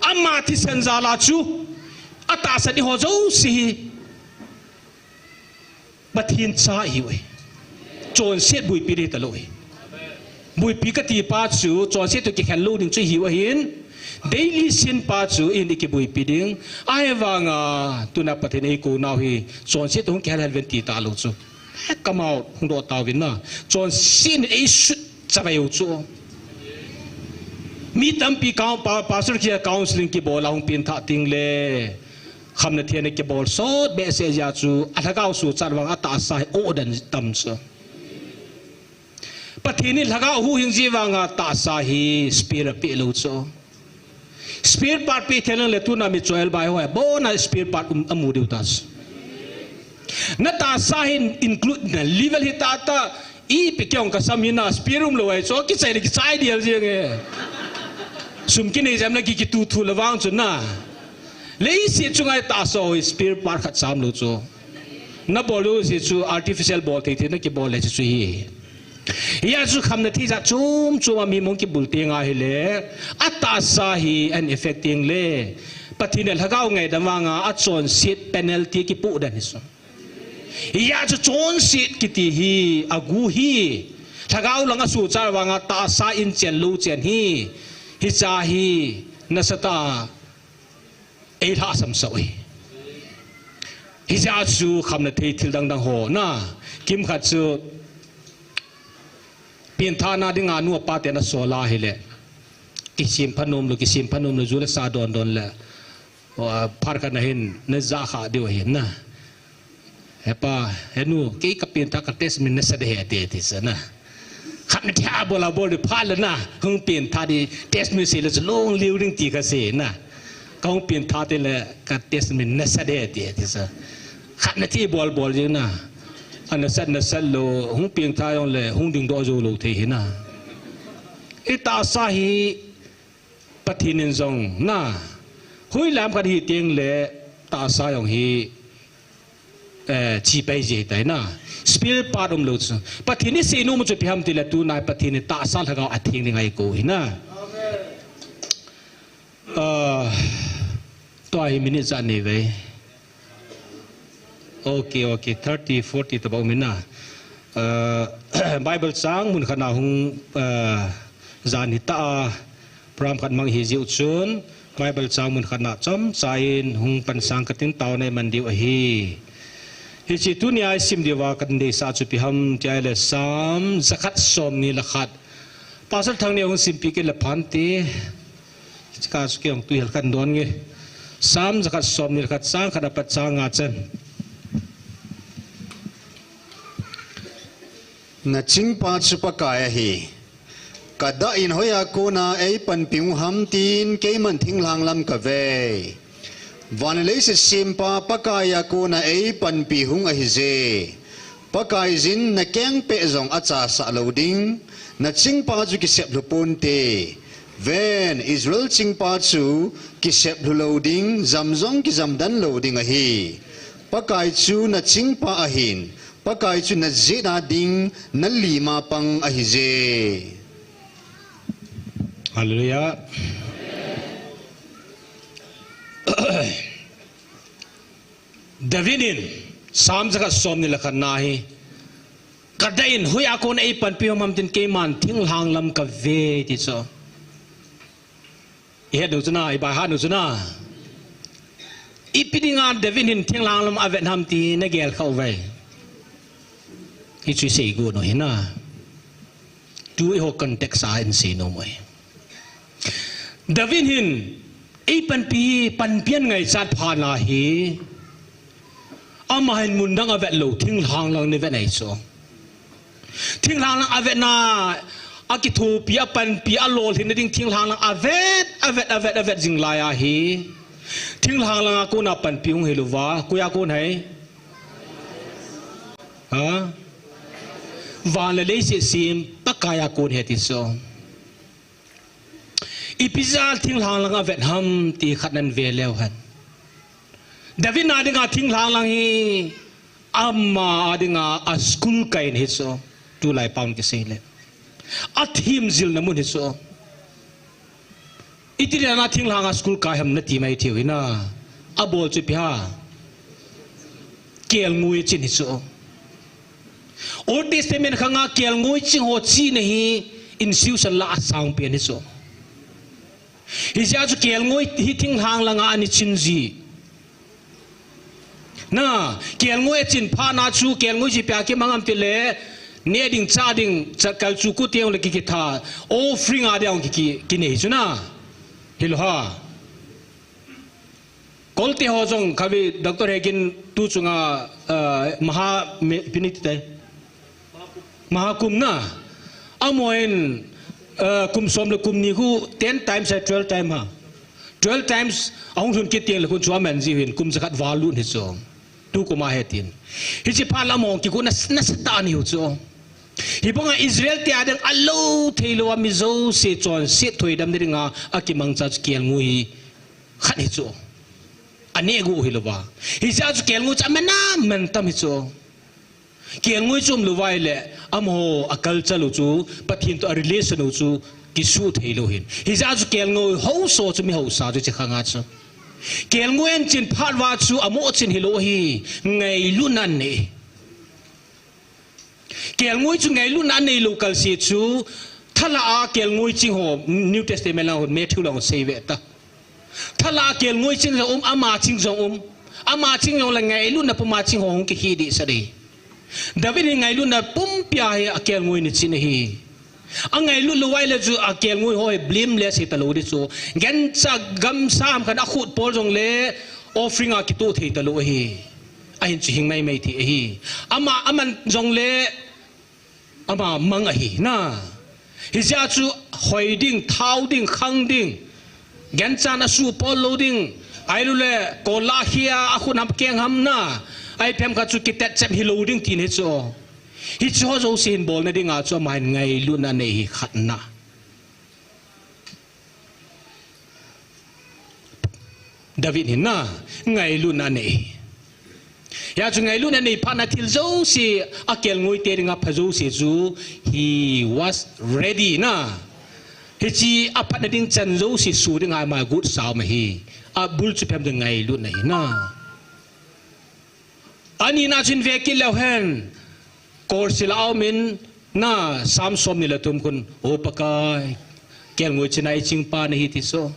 Ama thisan jal a chu, atahsan ho jouse hi. Pathen cha ihiu ahi. Chonset buipi ding talou ahi. Buipi kati pa chu, chonset toh kikhel lou ding chu ihiu ahin. Daily sin pa chu, in ikibuipi ding. Ahivanga, tuna Pathen eikou nau hi, chonset toh hung kihel hel uvin ti talou chu. Come out, hung doh tauvin na. Chonset in eisut chavai u chu. Mi tampi kau-, pa-, pastor kia counseling kibol a hung pengthah teng le. Khamna thei a kibol sot behseh jeh a chu, alhagao suhchat vang atahsa hi odan tam chu. Pathen in lhagao huhhing jeh vang atahsa hi spare apeh lou chu. Spare part peh thei leng le tuna mi choil bai ho, abona spare part um, amu diu ta chu. Natahsa hin include na level hi tata, ipi kei ong kasam hi na, spare umlou ahi chu, kichai le kichai dial jeng e. Sum kinei jam na ki, kitu thu le vang chu na. Leiset chunga tahsa ho spare part khat cha umlou chu. Nabol u si chu artificial bol thei thei nakibol le chu hi. Hia chu khamna thei jat chom chom a mi hung kibul teng ahile. Atahsa hi an effect teng le. Pathen in lhagao ngaidam vanga achonset penalty kipoh dan hi chu. Hia chu chonset kiti hi agu hi. Lhagao lang asuhchat vanga tahsa in chen lou chen hi. Hicha hi nasatah a eilhahsam sah u ahi. Hijeh a chu khamna thei thil dang dang ho na. Kimkhat chu pengthahna dinga nu apa ten asol a ahile. Kisempha nom lou, kisempha nom lou, ju le sa don don le. O, phat khat na hin, najah kha diu ahi na. He pa, he nu, kei kapengthah ka test min nasat e ati, ati sa na. Khamna thei a bol a bol di phat le na, hung pengthah di test min sei le chu long liu ding ti kasei na. Kahung pengthah teng le ka test min nasat e ati, ati sa. Khamna thei bol bol jeng na. Anasat nasat lou, hung pengthah jong le, hung dingdoh jou lou thei hi na. Itahsa hi, Pathen in jong na, hoilam khat hi teng le tahsa jong hi, eh, chi pai jeh tai na. Spare part umlou chu. Pathen in seinom chu ipi ham tile tuna Pathen in tahsa lhagao atheng ding ahi kou hi na. Ah, tua hi minute ja nei ve. Ok, ok, thirty, forty tobang um in na. Ah, Bible chang mun khat na hung, ah, jan hi ta a, program khat mang hi jiu chun, Bible chang mun khat na chomcha in hung pansang katin taona iman diu ahi. Hiche tunia isim diuva kadeisah chu ipi ham tia ahile Psalm jakhat somni le khat. Pastor Thangneo hung simpeh kit le phante. Chika chu kei jong tuhi lhakhat don nge. Psalm jakhat somni le khat chang khat apat chang nga chan. Nachingpa chu Pakai ahi. Kadah in hoiya kona eipanpi u ham tin keiman thinglhang lam kave. Van le leiset sempa Pakaiya kona eipanpi hung ahije. Pakaiyin nakeng peh jong achasah lou ding, nachingpa chu kisep lhu ponte. Ven, Israel chingpa chu kisep lhu lou ding, jam jong kijam dan lou ding ahi. Pakai chu nachingpa ahin, Pakai chu najet a ding, nalima pang ahije. Hallelujah. David in, Psalm jakhat somni le khat na hi, kadah in hoiya kona eipanpi u ham tin keiman thinglhang lam kave ti chu. Ihet u chu na, ibaihat u chu na. Ipi dinga David hin thinglhang lam avet ham ti nagel khah uve. Hichu isei got u hi na. Tu eiho context a hin seinom u ahi. David hin Ei panpi, panpi angaichat phat na hi, ama hin mun dang avet lou, thinglhang lang nei vet ahi chu. Thinglhang lang avetna, akithopi, apanpi, alolhinna ding thinglhang lang avet, avet, avet, avet jing lai ahi. Thinglhang lang a kona panpi hung hilou va, koi a kon ham? Ha? Van le leiset sem Pakai a kon ahi ti chu. Ipi jeh a thinglhang lang avet ham ti khat nan ve leu hen. David na dinga thinglhang lang hi ama dinga a school kai ahi chu. Tulai pang kisei le, athim jilna mun ahi chu. Iti dinga thinglhang a school kai ham nati mai thei u hina. Abol chu ipi ham? Kelngoi chin ahi chu. Old Testament khanga kelngoi ching ho chihna hi institution la asang pen ahi chu. Hijeh a chu kelngoi hi thinglhang langa ana chin ji. Na, kelngoi achin phat na chu kelngoi chu ipi a kimang ham ti le, neh ding, chah ding, chah kal chu kut teng le ki, kitha, offering a ding ki, ki, kinei chu na. Hilou ham? Kolte ho jong khatvei Doctor Hegin tu chunga, ah, maha me, ipi ni ti tai. Maha kum na. Amaho in, ah, kum som le kum ni khu ten times ham, twelve times ham. Twelve times ahung lhun kit teng le khun chu aman ji u hin kum jakhat val lut ahi chu. Tukum a he tin. Hiche phat la amaho kikhuhna nasatah anei u chu. Hibanga Israel te a ding alou theilou a mi jouse chonset thoidam na dinga akimangcha chu kelngoi khat ahi chu. Aneh gu hilou va. Hijeh a chu kelngoi chu aman aman tam ahi chu. Kelngoi chu umlou va ahile, amaho a culture u chu, Pathen toh a relation u chu, kisuh theilou hin. Hijeh a chu kelngoi haosa chu mi haosa chu hiche khanga chu. Kelngoi ahin chin phat uva chu, amo chin hilou ahi, ngailutna anei. Kelngoi chu ngailutna aneilou kalse chu, thalah a kelngoi ching ho, New Testament lang hon, Matthew lang hon sei ve ta. Thalah a kelngoi ching jong um, ama ching jong um. Ama ching jong le ngailutna puma ching ho hung kikhi dehset ahi. David hi ngailutna pumpi a hi akelngoi ana chin ahi. Angailut lou uva ahile chu akelngoi ho hi blameless hita lou ding chu. Gancha gamsa ham khat akhut pol jongle offering a kitoh thei talou ahi. Ahin chu hing maimai thei ahi. Ama, aman jongle ama mang ahi na. Hijeh a chu hoi ding, thao ding, khang ding, ganchan asuh pol lou ding, ahilouleh kol lah khia akhut ham keng ham na, ahiphem khat chu kitetchem hilou ding tina ahi chu. Hiche ho jouse hin bolna dinga chu ama hin ngailutna anei ahi khatna. David hin na, ngailutna anei. Hia chu ngailutna anei phatna thil jouse, akelngoi te dinga pha jouse chu, he was ready na. Hiche aphatna ding chan jouse soh dinga ama gut sao ma hi. Abul chu phem ding ngailutna ahi na. Anina chun ve kit leu hen, Kolsila a um in, na, Sam som ni le thum khun, O Pakai, kelngoi china eiching pa nahi ti chu.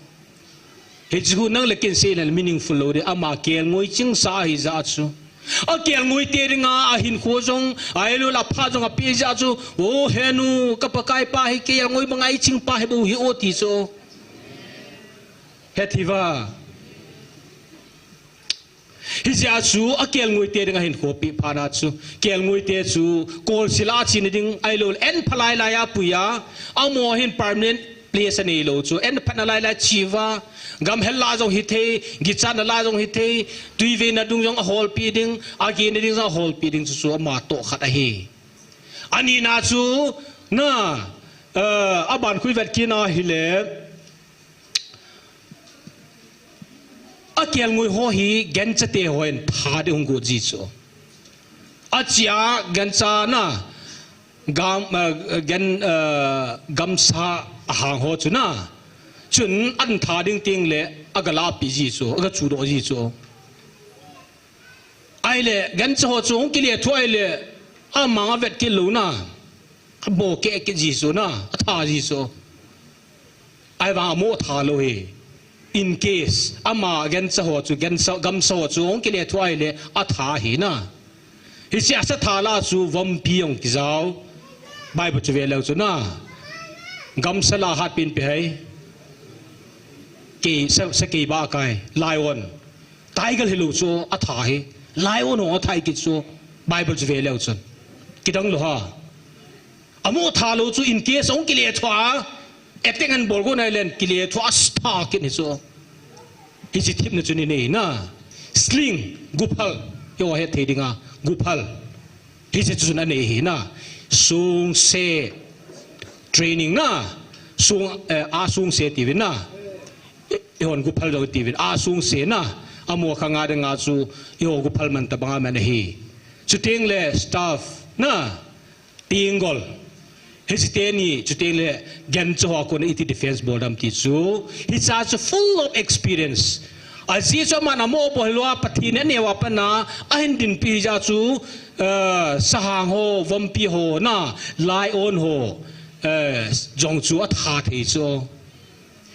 Hiche khu nang le kei in sei le meaningful lou ding, ama kelngoi chingsa ahi jeh chu. Akelngoi te dinga ahinkho jong, ahilouleh apha jong apeh jeh chu, O henu, ka Pakai pa hi kelngoi banga eiching pa hi bou hi o ti chu. Hethiuva. Hijeh a chu akelngoi te dinga ahinkho peh phatna chu, kelngoi te chu, Kolsila a chena ding, ahilouleh, an phalai lai a pui a, amaho hin permanent place anei lou chu, an phatna lai lai che uva, gam hel lah jong hithei, gichatna lah jong hithei, tui veina dung jong aholpeh ding, agena ding jong aholpeh ding chu chu ama toh khat ahi. Anina chu, na, eh, aban khu i vet kit na hile, akelngoi ho hi gancha te hon tha ding hung got ji chu. Achia gancha na, gam, eh, gan, eh, gamsa ahang ho chu na. Chun an tha ding teng le aga lahpeh ji chu, aga chudoh ji chu. Ahile, gancha ho chu hung kile thua ahile, amang avet kit lou na, abo keh kit ji chu na, atha ji chu. Ahivang amo tha lou hi. In case, ama gancha ho chu, gancha, gamsa ho chu hung kile thua ahile, atha hi na. Hiche asa tha lah chu vompi jong kijao. Bible chu ve leu chu na. Gamsa lah hatpen pe hai. Kei, sa, sakei ba kai, lion. Tiger hilou chu, atha hi. Lion ho atha hi kiti chu, Bible chu ve leu chun. Kidang lou ha. Amu tha lou chu, in case ahung kile thua, attack ahin bol gon ahile, kile thua, atha kit hi chu. Hiche thipna chu inei na. Sling, guphal, eiho het thei dinga, guphal. Hiche chu anei hi na. Sungse, training na. Sung, eh, asungse tiuvin na. Eihon guphal jong tiuvin. Asungse na. Amu khanga dinga chu, eiho guphal man tabanga man ahi. Chuteng le staff na. Tinggol. Hiche teni, chuteng le, gancha ho a kona iti defense bol dam ti chu. Hiche chu full of experience. Ajeh chu aman amopo hilou a, Pathen in aneo a pat a, ahin dinpi hi jeh chu, eh, sahang ho, vampire ho, na, lion ho, eh, jong chu atha thei chu.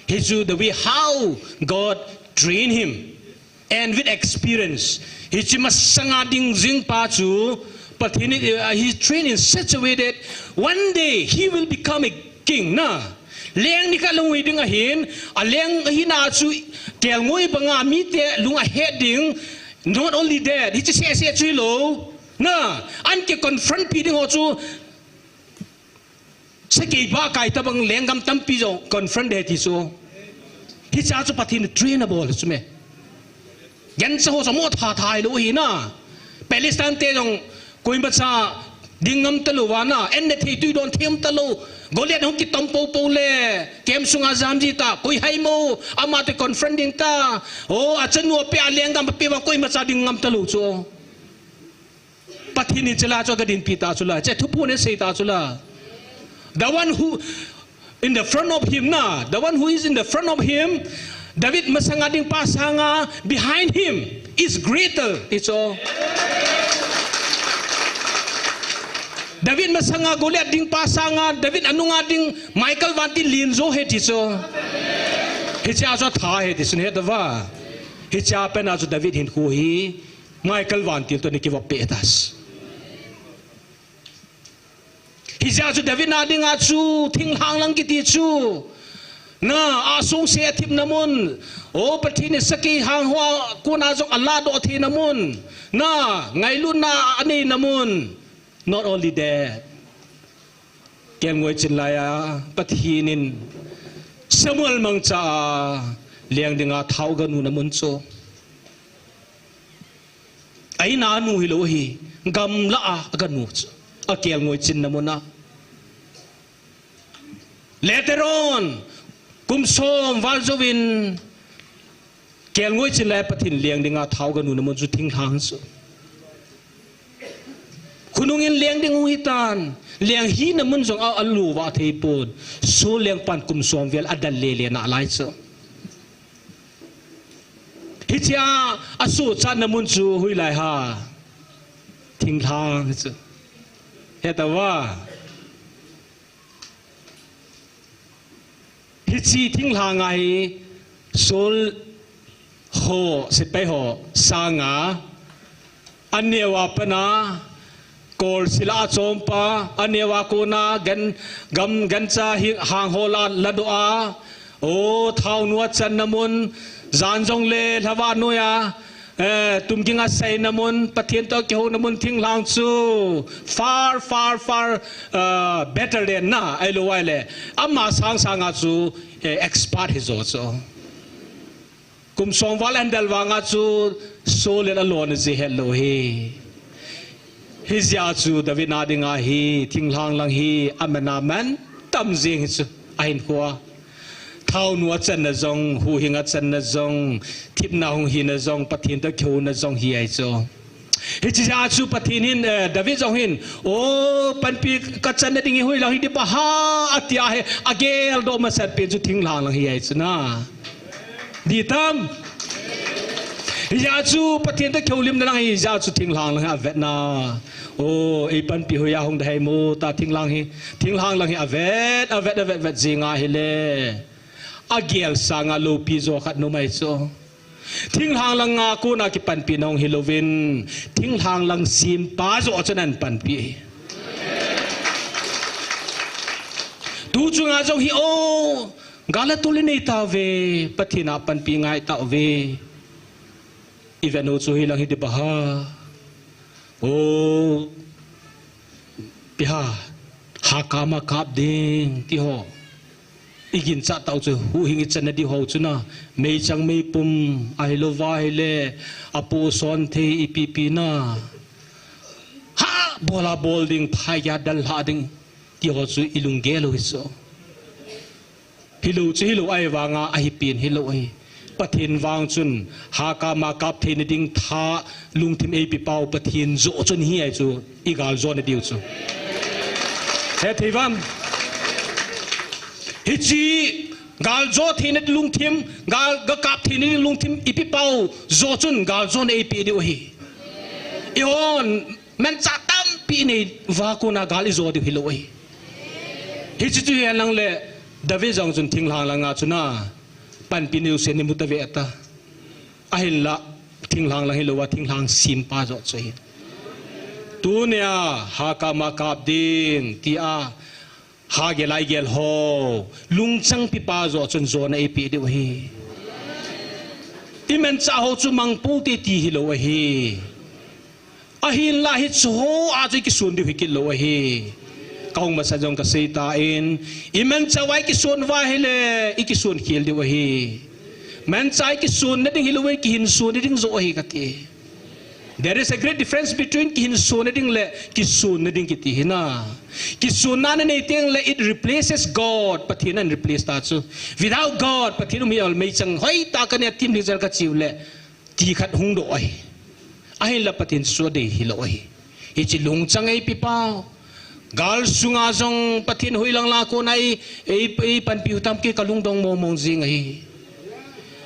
Hichu the way how God train him. And with experience, hiche masanga ding jing pa chu, Pathen in, uh, he trained in such a way that one day he will become a king, na. Leng nikhat lung hi ding ahin, aleng ahina chu kelngoi banga mite lung ahet ding, not only that, hiche seh seh chu hilou, na, ahin kiconfront pi ding ho chu, Sakei ba kai tabang lenggam tampi jong confront ding ahi ti chu. Hiche chu Pathen in train abol chu me. Gancha ho chu amu tha tha hilou hi na. Palestine te jong koimacha ding ngam talou va na. An ne thei tui don thei um talou. Goliath hung kitom pou pou le. Camp sunga jam ji ta. Koi hai mo. Ama te confront ding ta. O, achanu ape a lenggam ape va koimacha ding ngam talou chu. Pathen in hiche la chu aga dinpi ta chu la, hiche thuphon asei ta chu la. The one who in the front of him na, the one who is in the front of him, David masanga ding pa sanga, behind him is greater, ti chu. David masanga Goliath ding pa sanga, David anunga ding Michael vantil len jo ahi ti chu. Hiche a chu atha ahi ti chu, het uva. Hiche a pat a chu David hinkho hi Michael vantil toh ana kivop peh tai. Hijeh a chu David a dinga chu thinglhang lang kiti chu. Na, asungse athipna mun. O, Pathen in sakei hang ho a kona jong aladoh theina mun. Na, ngailutna aneina mun. Not only that. Kelngoi chin lai a, Pathen in Samuel mangcha a, leng dinga thao aga nuna mun chu. A in a anu hilou ahi, gamla a aga nu chu. Akelngoi chinna mun a. Later on, kum som val jouvin, kelngoi chin lai a Pathen in leng dinga thao aga nuna mun chu thinglhang chu. Khonung in leng ding hung hitan, leng hina mun jong a, alu va thei pon, Saul lengpan kum som vel adel le le nalai chu. Hiche a, asochatna mun chu hoilai ham. Thinglhang chu. Hetauva. Hiche thinglhang a hi Saul ho, sepai ho, sanga, aneo a pat a, kol sila achom pa, aneo a kona, gan, gam, gancha hi, hang ho la, ladoh a, o, thaonu achanna mun, jan jongle, lhava noiya, eh, tumging aseina mun, Pathen toh kihouna mun thinglhang chu, far, far, far, uh, better than na, ahilou ahile, ama sang sanga chu, eh, expert hi jo chu. Kum som val ahin del vanga chu Saul in alona jeh hetlou ahi. Hijeh a chu David a dinga hi thinglhang lang hi aman aman tam jing hi chu ahinkhoa. Thaonu achanna jong, huhhing achanna jong, thipna hung hina jong, Pathen toh kihouna jong hi ahi chu. Hiche jeh a chu Pathen hin, eh, David jong hin, o, panpi kachanna ding hi hoilang hi ding ham, atia hi, ageldoh masat pen chu thinglhang lang hi ahi chu na. Ditam. Hijeh a chu Pathen toh kihoulimna lang hi, hijeh a chu thinglhang lang hi avetna. O, eipanpi hoiya hung ding ham ta thinglhang hi, thinglhang lang hi avet, avet, avet, vet jing ahile. Agel sanga loupi jo khat nom ahi chu. Thinglhang langa kona kipanpina hung hilouvin, thinglhang lang sempa joh chun ahin panpi. Tu chunga jong hi o, Gal a tol inei tauve, Pathen a panpi ngai tauve. I vet u chu hilang hi di ba ha. O, pi ha, ha kap ma kap ding ti ho. I ginchat tau chu huhhing i channa di ho chu na. Meichang meipum, ahilou va ahile, apohson thei ipi pi na. Ha, bol a bol ding, phai a dalha ding. Ti ho chu i lunggel u hi chu. Hilou chu hilou ahi vanga, ahi pen hilou ahi. Pathen vang chun, ha kap ma kap theina ding tha lungthim eipe pau Pathen joh chun hi ahi chu, i gal jona diu chu. Hethei vam. Hiche gal jo theina lungthim, gal ga kap theina ding lungthim ipe pau joh chun gal jona eipe diu ahi. I hon Manchah tampi nei uva kona gal i jo diu hilou ahi. Hiche chu hihen lang le David jong chun thinglhang langa chu na panpi nei u sen ni mu ta ve ta. Ahinla thinglhang lang hilou a thinglhang simpa joh chu ahi. Tunia ha kap ma kap ding tia ha gel a i gel ho, lungchang pipa joh chun jona eipe diu ahi. I manchah ho chu mang pou te ti hilou ahi. Ahinla hiche ho a chu i kison diu hi kit lou ahi. Ka hung masat jong ka sei tan, i manchah uva i kison uva ahile, i kison khel diu ahi. Manchah i kisonna ding hilou, i kihinsonna ding joh ahi kati. There is a great difference between kihinsonna ding le kisonna ding kiti hi na. Kisonna na nei teng le it replaces God, Pathen in replace ta chu. Without God, Pathen um hi ol meichang hoitah a ka nei a tim ding jal ka chi u le, ti khat hung doh ahi. Ahinla Pathen chu adei hilou ahi. Hiche lungchang eipe pau. Gal sunga jong Pathen hoilang lang a kona ei, ei, ei panpi u tam ke ka lungdong mong mong jing ahi.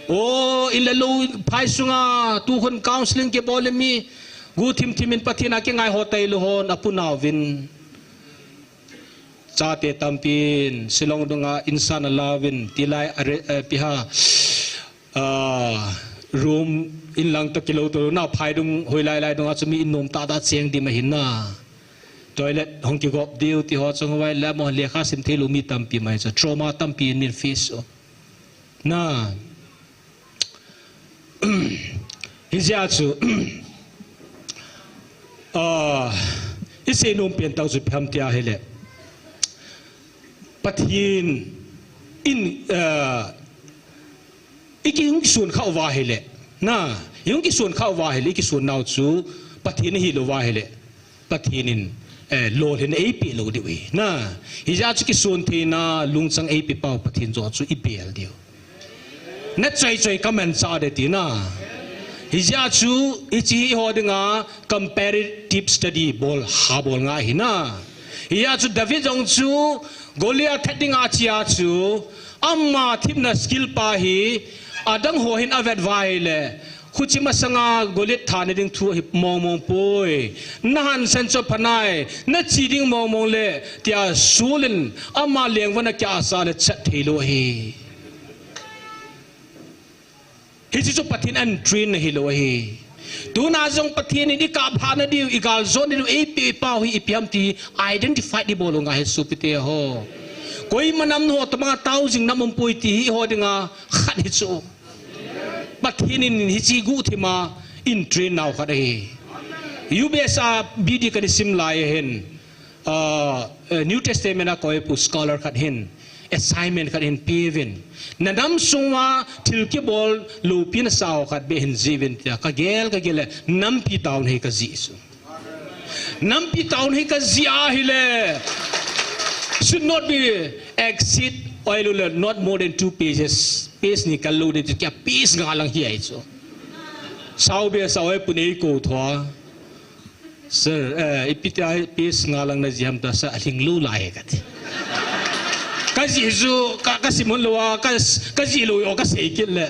O, in le lou phai sunga tukhun counseling kibol le mi guhthim thim in Pathen a kingai ho tailou hon apu nauvin. Chate tampin Shillong dunga insan alauvin tilai are, eh, pi ha. Ah, room in lang toh kilou toh na phai dung hoilai lai dunga chu mi in nom tah tah cheng dim ahi na. Toilet hung kigop diu ti ho chung vai le mo lekha sim thei lou mi tampi mai chu trauma tampi in face u. Na. Hijeh a chu, ah, i seinom pen tau chu ipi ham tia ahile. Pathen in, ah, i ki hung kison khah uva ahile. Na, i hung kison khah uva ahile, i kison nau chu Pathen ahilou va ahile. Pathen in, eh, lolhin eipe lou diu ahi. Na, hijeh a chu kison theina lungchang eipe pau Pathen joh chu i bel diu. Na choi choi ka manchah de ti na. Hijeh a chu hiche hi ho dinga comparative study bol ha bol ngai ahi na. Hijeh a chu David jong chu Goliath that dinga achea chu ama themna skill pa hi adang ho hin avet uva ahile, khuche masanga Goliath thana ding thu ahi mong mong poi. Na hansan chu apha nai, na che ding mong mong le, tia Saul in ama lengvon a kia asa le chat thei lou ahi. Hiche chu Pathen in train na hilou ahi. Tuna jong Pathen in i kap hahna diu, i gal jona diu, eipe pau hi ipi ham ti identify di bol u ngai ahi sopite ho. Koima nam ho tobanga tao jing nam um poi ti hi ho dinga khat hi chu. Pathen in hiche guhthim a in train nau khat ahi. U B S a B D kana sim lai ahin, ah, eh, New Testament a koi pu scholar khat hin assignment khat hin peuvin. Na nam sunga thil kibol loupina sa ho khat beh hin jih uvin tia ka gel ka gel le nampi taona hi ka jih chu. Nampi taona hi ka jih ahile, should not be exceed oil le not more than two pages. Page ni kal lou ding chu kia page nga lang hi ahi chu. Sao be sao e pun eikou tho a. Sir, eh, ipi tia page nga lang na jih ham tia sir, alhing lou lai kati. Ka jih chu, ka, ka sim hon lou a, ka, ka jih lou o ka sei kit le.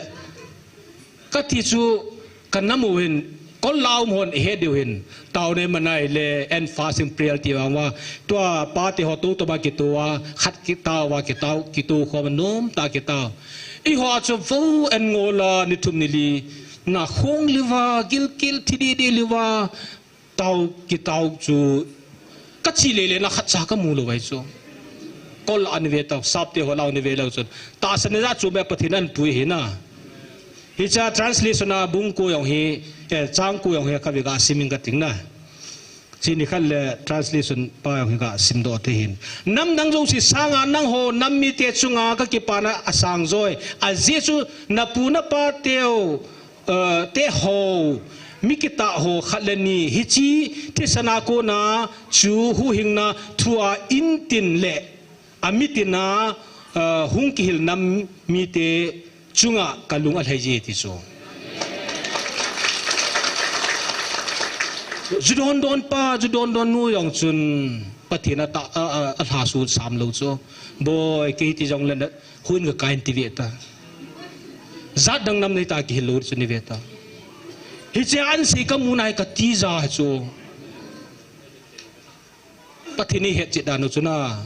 Kati chu, ka nam u hin, kol lau hon ihet diu hin, taona iman ahile, and fasting prayer ti vang uva, tua pate ho tou tou ba kitou a, khat kitao a, kitao, kitou khom a nomtah a kitao. Eiho chu vo and ngol a, ni thum ni li, na khong liu va, gilkel thi deh deh liu va, tao, kitao chu, ka che lele na khatcha ka mu lou ahi chu. kol a ni ve ta, sapte ho lah a ni ve leu chun. Tahsan ni ja chu me Pathen in apui hi na. Hiche a translation a bung ko jong hi, eh, chang ko jong hi ka ve ga sim inge kati na. Chuni khat le translation pa jong hi ga sim doh te hin. Nam dang jouse sanga nangho nam mite chunga ka kipana asang joi. Ajeh chu napu napa teu, eh, te ho, mi kitah ho khat le ni. Hiche thisan a kona chu huhhingna thu a intin le amitin a, eh, hung kihil nam mite chunga ka lung alhai je ti chu. Ju dondon pa, ju dondon nu jong chun Pathen a ta, a, a, alhasu sam lou chu. Boi, kei ti jong le na, hun ka kain ti ve ta. Jat dang nam nei ta kihil lou chu ni ve ta. Hiche a ansei ka mu nai ka ti ja chu. Pathen in ihet chet dan u chu na.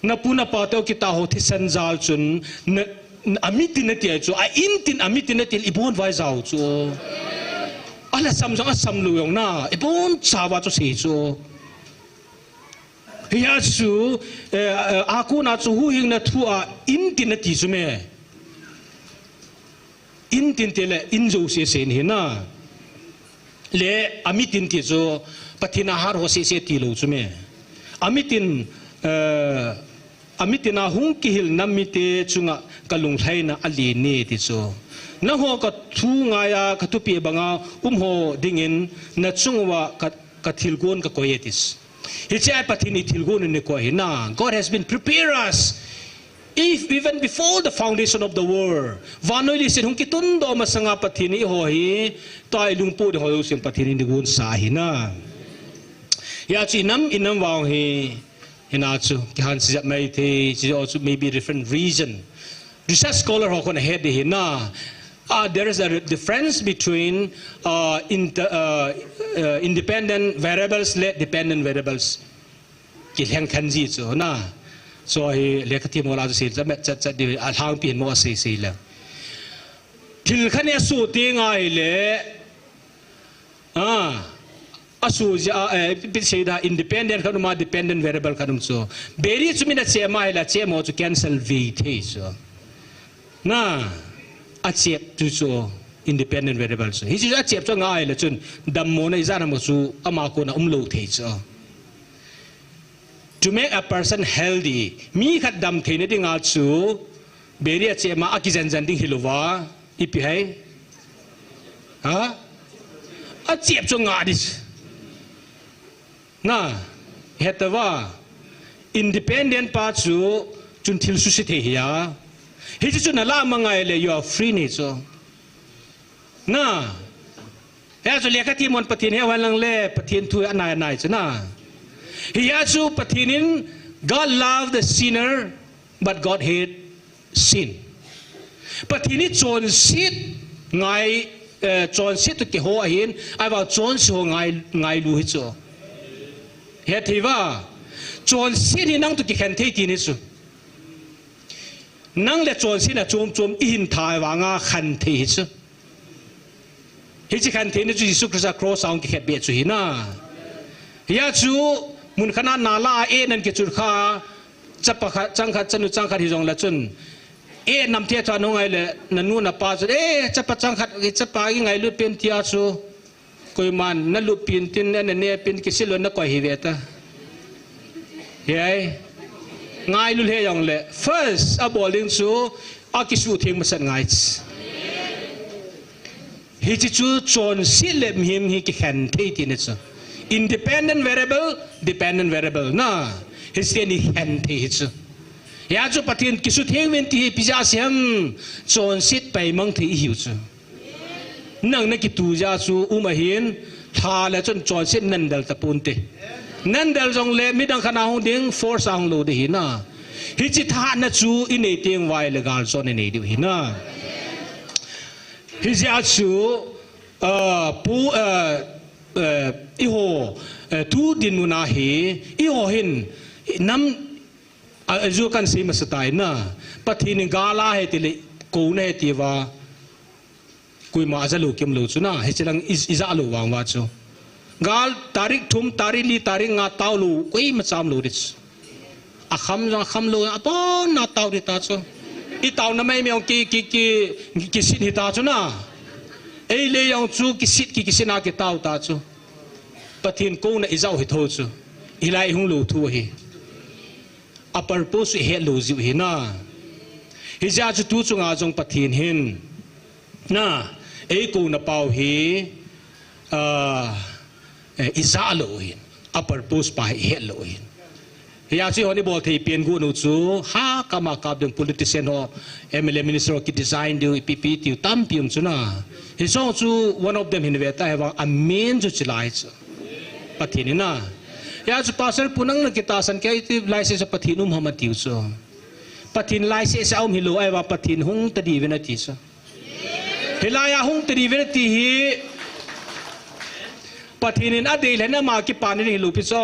Napu napa teu kitah ho thisan jal chun, na, na, amitin nati chu, a intin amitin nati ibon vai jao chu. Alhasam jong asam lou jong na, ibon chauva chu sei chu. Hia chu, eh, eh, a kona chu huhhingna thu a intin nati chu me. Intin ti le, in jouse sei hi na. Le, amitin ti chu, Pathen a hat ho sese ti lou chu me. Amitin, eh, amitin a hung kihil nam mite chunga ka lunglhaina alen e ti chu. Nangho ka thu ngaiya, ka thupeh banga um ho dingin, na chung uva ka, ka thilgon ka koi e ti chu. Hiche a Pathen in thilgon in eikoi hi na. God has been prepare us. If even before the foundation of the world, vannoi leiset hung kitun doh masanga Pathen in eiho hi, tua ilungpo ding ho jouse Pathen in eigon sa hi na. Hia chu inam, inam vang hi, hina chu, kihan sijat mai thei, chi also maybe different reason. Research scholar ho khun ahet ding hi na. Ah, there is a difference between, uh, inter, uh, uh, independent variables le dependent variables. Kilheng khen ji chu na. Chu hi lekha thiem ho lah a chu sei cha met chat chat ding, alhangpi hin mo sei sei le. Thil khat nei asu ti ngai le. Ah, asu ja, eh, pi sei da independent khat um a, dependent variable khat um chu. Beri chu min achep ma hi la, chep mo chu cancel ve thei chu. Na, achep chu chu independent variable chu. Hichu achep chu ngai le chun, dammo na ijat ham chu ama kona um lou thei chu. To make a person healthy, mi khat dam theina dinga chu, beri achep ma a kijen jen ding hilouva, ipi ham? Ha? Achep chu nga ding. Na, het uva, independent pa chu, chun thil suse thei hi a. Hichu chu na lah a um ngai le, you are free ni chu. Na, hia chu lekha thiem hon Pathen heuhen lang le, Pathen thu anai anai chu na. Hia chu Pathen in, God love the sinner, but God hate sin. Pathen in chonset ngai, eh, chonset toh kiho ahin, ahivang chonse ho ngai, ngailu hi chu. Hethei uva, chonset hi nang toh kikhen thei ti ni chu. Nang le chonsetna chom chom ihin thai vanga khen thei hi chu. Hiche khen theina chu Jesu Christa cross a hung kikhen be chu hi na. Hia chu mun khat a nala a eh nan kichut kha, chapa khat, chang khat, chanu chang khat hi jong le chun. Eh nam thei tha nung ai le, nanu napa chu, eh, chapa chang khat, chapa i ngailut pen tia chu. Koiman, na lup pin tin, na ne pin kisil lou na koi hi ve ta. Hei. Ngailu le jong le. First, abol ding chu, akisutheng masat ngai. Hiche chu chonset le mihem hi kikhen thei ti ni chu. Independent variable, dependent variable na. Hiche ni khen thei hi chu. Hia chu Pathen kisutheng uvin ti hi ipi jeh a asei ham, chonset paimang thei ihiu chu. Nang na kitu jeh a chu um ahin, lha le chun chonset nan del taponte. Nan del jong le midang khat a hung ding, force a hung lou ding hi na. Hiche thahatna chu inei teng uva le gal chon inei diu hi na. Hijeh a chu, ah, pu, ah, eh, eiho, eh, tu dinmun a hi, eiho hin, nam, a, a ju kan sei masa tai na, Pathen in gal ahe ti le, kou na he ti uva, koima aja lou kim lou chu na, hiche lang i, ija lou vang uva chu. Gal tarik thum, tarik li, tarik nga tao lou, koima cham lou ding chu. Akham jong akham lou, abon na tao di ta chu. I tao na mai mi jong ki, ki, ki, kisit hi ta chu na. Ei le jong chu kisit ki, kisit na kitao ta chu. Pathen kouna i jao hi tho chu. Hilai hung lou thu hi. A purpose i het lou jiu hi na. Hijeh chu tu chunga jong Pathen hin. Na, ei kouna pau hi, ah, eh, i ja lou hin. A purpose pa hi i het lou hin. Hijeh chu hon i bol thei pen gu nu chu, ha kama kap ding politician ho, M L A minister ho ki design diu, ipi pi tiu tampi um chu na. Hiche chu one of them hin ve ta hi vang, a main chu chilai chu. Pathen in na. Hijeh chu pastor pu nang na kitahsan kei ti lai se chu Pathen um ham atiu chu. Pathen lai se se um hilou ahi vang Pathen hung ta diu vin ati chu. Hilai a hung ta diu vin ati hi. Pathen in adei lheh na ma kipana ding hilou pi chu.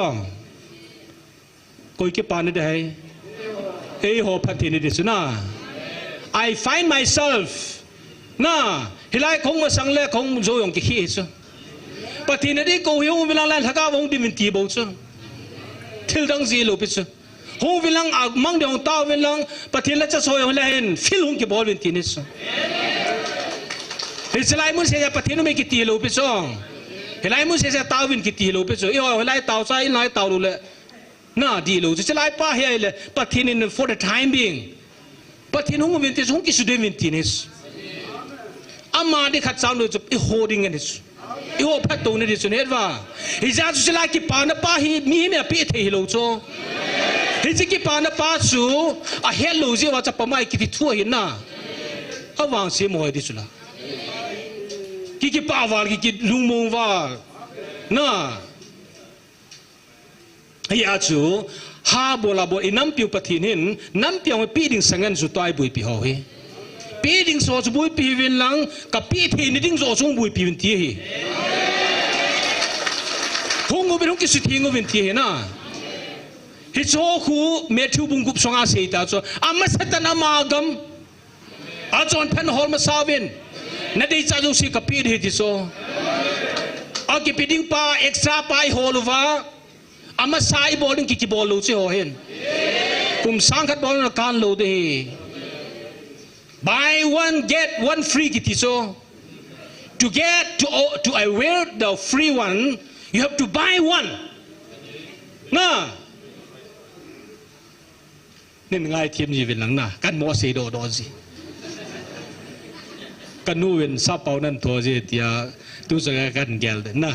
Koi kipana ding ham. Eiho Pathen in dei chu na. I find myself. Na, hilai kong masang le kong jou jong kikhi hi chu. Pathen in dei kou hi hung vin lang lai lhagao hung ding vin ti bou chu. Thil dang ji lou pi chu. Hung vin lang, a mang ding hung tao vin lang, Pathen la cha soi hung la hin, feel hung kibol vin ti ni chu. Hiche lai mun se ja Pathen um e kiti lou pi chu. Hilai mun se ja tao vin kiti lou pi chu. Eiho, hilai tao cha, hilai tao lou le. Na, di lou chu. Hiche lai pa hi ahile, Pathen in for the time being. Pathen hung um vin ti chu, hung kisu ding vin ti ni chu. Ama dei khat chang lou chu, eiho ding ni chu. Eiho phattou na ding chu het va. Hijeh chu hiche lai kipana pa hi mi hi mi a pe thei hilou chu. Hiche kipana pa chu a het lou jeh uva chapa mai kiti thu ahi na. Avang se mo hi ding chu la. Ki kipa val, ki ki lungmong val. Na. Hijeh chu, ha bol a bol, i nampiu Pathen hin, nampiu pe ding sangen chu tua i buipi ho hi. Pe ding so chu buipi vin lang, ka pe thei ni ding so chu buipi vin ti hi. Hung uvin hung kisutheng uvin ti hi na. Hiche khu Matthew bung gup sunga asei ta chu, amasa tah in ama gam. Achon phat in hol masa uvin. Na dei cha jouse ka pe ding ahi ti chu. A kipe ding pa, extra pa i hol uva. Amasa i bol ding ki kibol lou chu eiho hin. Kum sang khat bol na kan lou ding ahi. Buy one, get one free kiti chu. To get, to, to avail the free one, you have to buy one. Na. Nin ngai thiam ji vin lang na, kan mo sei doh doh ji. Ka nu vin sa pau nan tho ji tia, tu sa kan gel de na.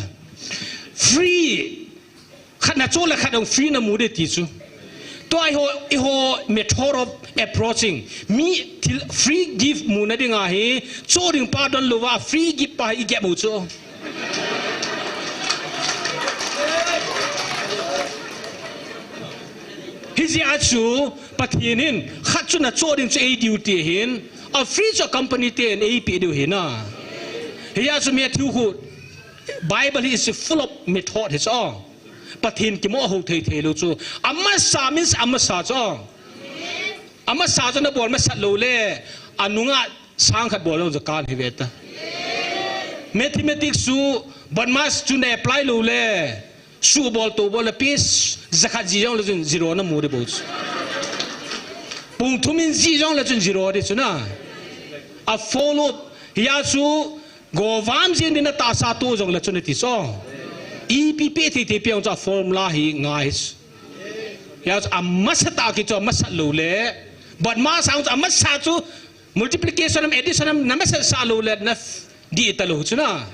Free. Khat na cho le khat dong free na mu ding ti chu. Tua eiho, eiho method of approaching. Mi thil free gift mu na ding ahi, cho ding pa don lou va, free gift pa i gap u chu. Hijeh a chu Pathen in khat chu na cho ding chu ei duty ahin, a free chu a company ten ei pe diu ahi na. Hijeh a chu Matthew khu Bible hi is full of method hi chu. Pathen kimoh ho thei thei lou chu. Amasa means amasa chu. Amasa chu na bol masat lou le, anunga sang khat bol lou chu kan hi ve ta. Mathematics chu, BODMAS chu na apply lou le, su bol to bol le, piece jakhat ji jong le chun zero na mu ding bou chu. Pung thum in ji jong le chun zero ding chu na. A follow up, hijeh chu, Govam jin ding na tahsa tu jong le chun ati chu. Ipi pe thei thei pe jong chu a formula hi ngai. Hijeh chu amasa tah kit chu amasa lou le. BODMAS sang chu amasa chu multiplication am addition am na masa sa lou le na dih ta lou chu na.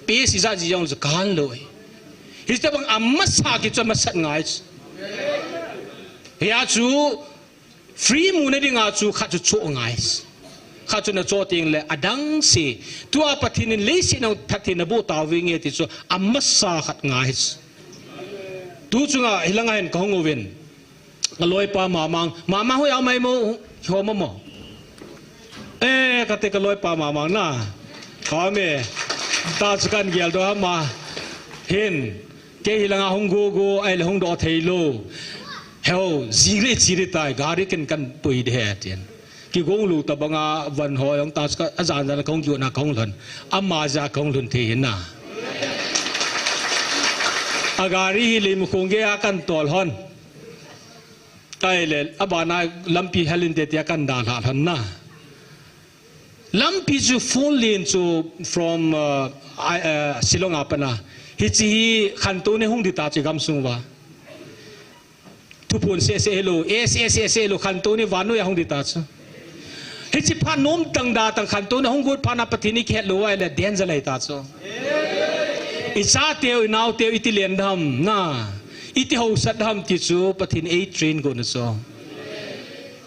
Pe si ja ji jong chu kan lou. Hiti bang amasa kit chu amasa ngai. Hijeh chu Free mu na dinga chu khat chu cho ngai. Khat chu na cho teng le adang si. Tua Pathen in leiset a phattheina boh tauvinge ti chu amasa khat ngai. Tu chunga hilanga hin ka hung uvin. Ka loipa Mamang. Mamang hoi a mai mo, ho mo mo. Eh, kate ka loipa Mamang na. Kame. Ta chu kan gel doh ama. Hin. Kei hilanga hung go go, ahile hung doh thei lou. Heo, jing le chi le tai, gari ken kan pui de he tin. Kigong lou tabanga van ho jong ta chu ka, ajan jan ka hung kiu na ka hung lhon. Ama ja ka hung lhon thei hin na. A gari hi Leimakhong gei a kan tol hon. Taile, abana lampi hel inte tia kan dalha lhon na. Lampi chu four lane chu from, uh, I, uh, Shillong a pat na. Hiche hi khantouna hung ding ta chu gamsung uva. Thuphon sese hilou, ese sese hilou, khantouna vannoi a hung ding ta chu. Hiche phat nom tang da tang khantouna hung got phat na Pathen in eikihet lou uva ahile danger ahi ta chu. Ichateu, inaoteu, iti len dem na, iti haosat dem ti chu Pathen in eitrain got na chu.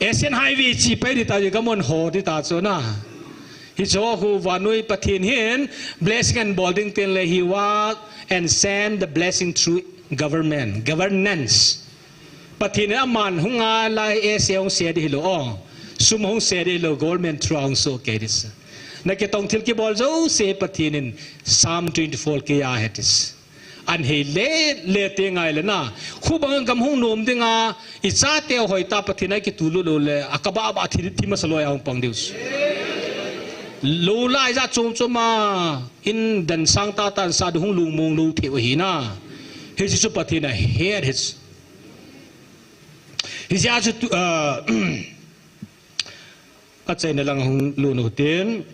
Asian Highway chi pai ding ta chu, gam hon ho ding ta chu na. Hiche ho khu vannoi Pathen hin blessing abol ding tin le he work and send the blessing through government, governance. Pathen in aman hung a lai ese hung se ding hilou o. Sum hung se ding hilou, government through a hung sohkei ding. Na kitong thil kibol jouse Pathen in Psalm twenty-four kei a he ding. An hei le, le te ngai le na. Khu bang gam hung nom ding a, ichateu hoitah Pathen a ikitulut lou le, akabah bah thi, thi masa loi a hung pang diu. Lou lai ja chom chom a, in dan sang tah tah in sa ding hung lungmong lou thei u ahi na. Hiche chu Pathen in ahet ahi. Hiche a chu tu, ah, achaina lang hung lut u tin.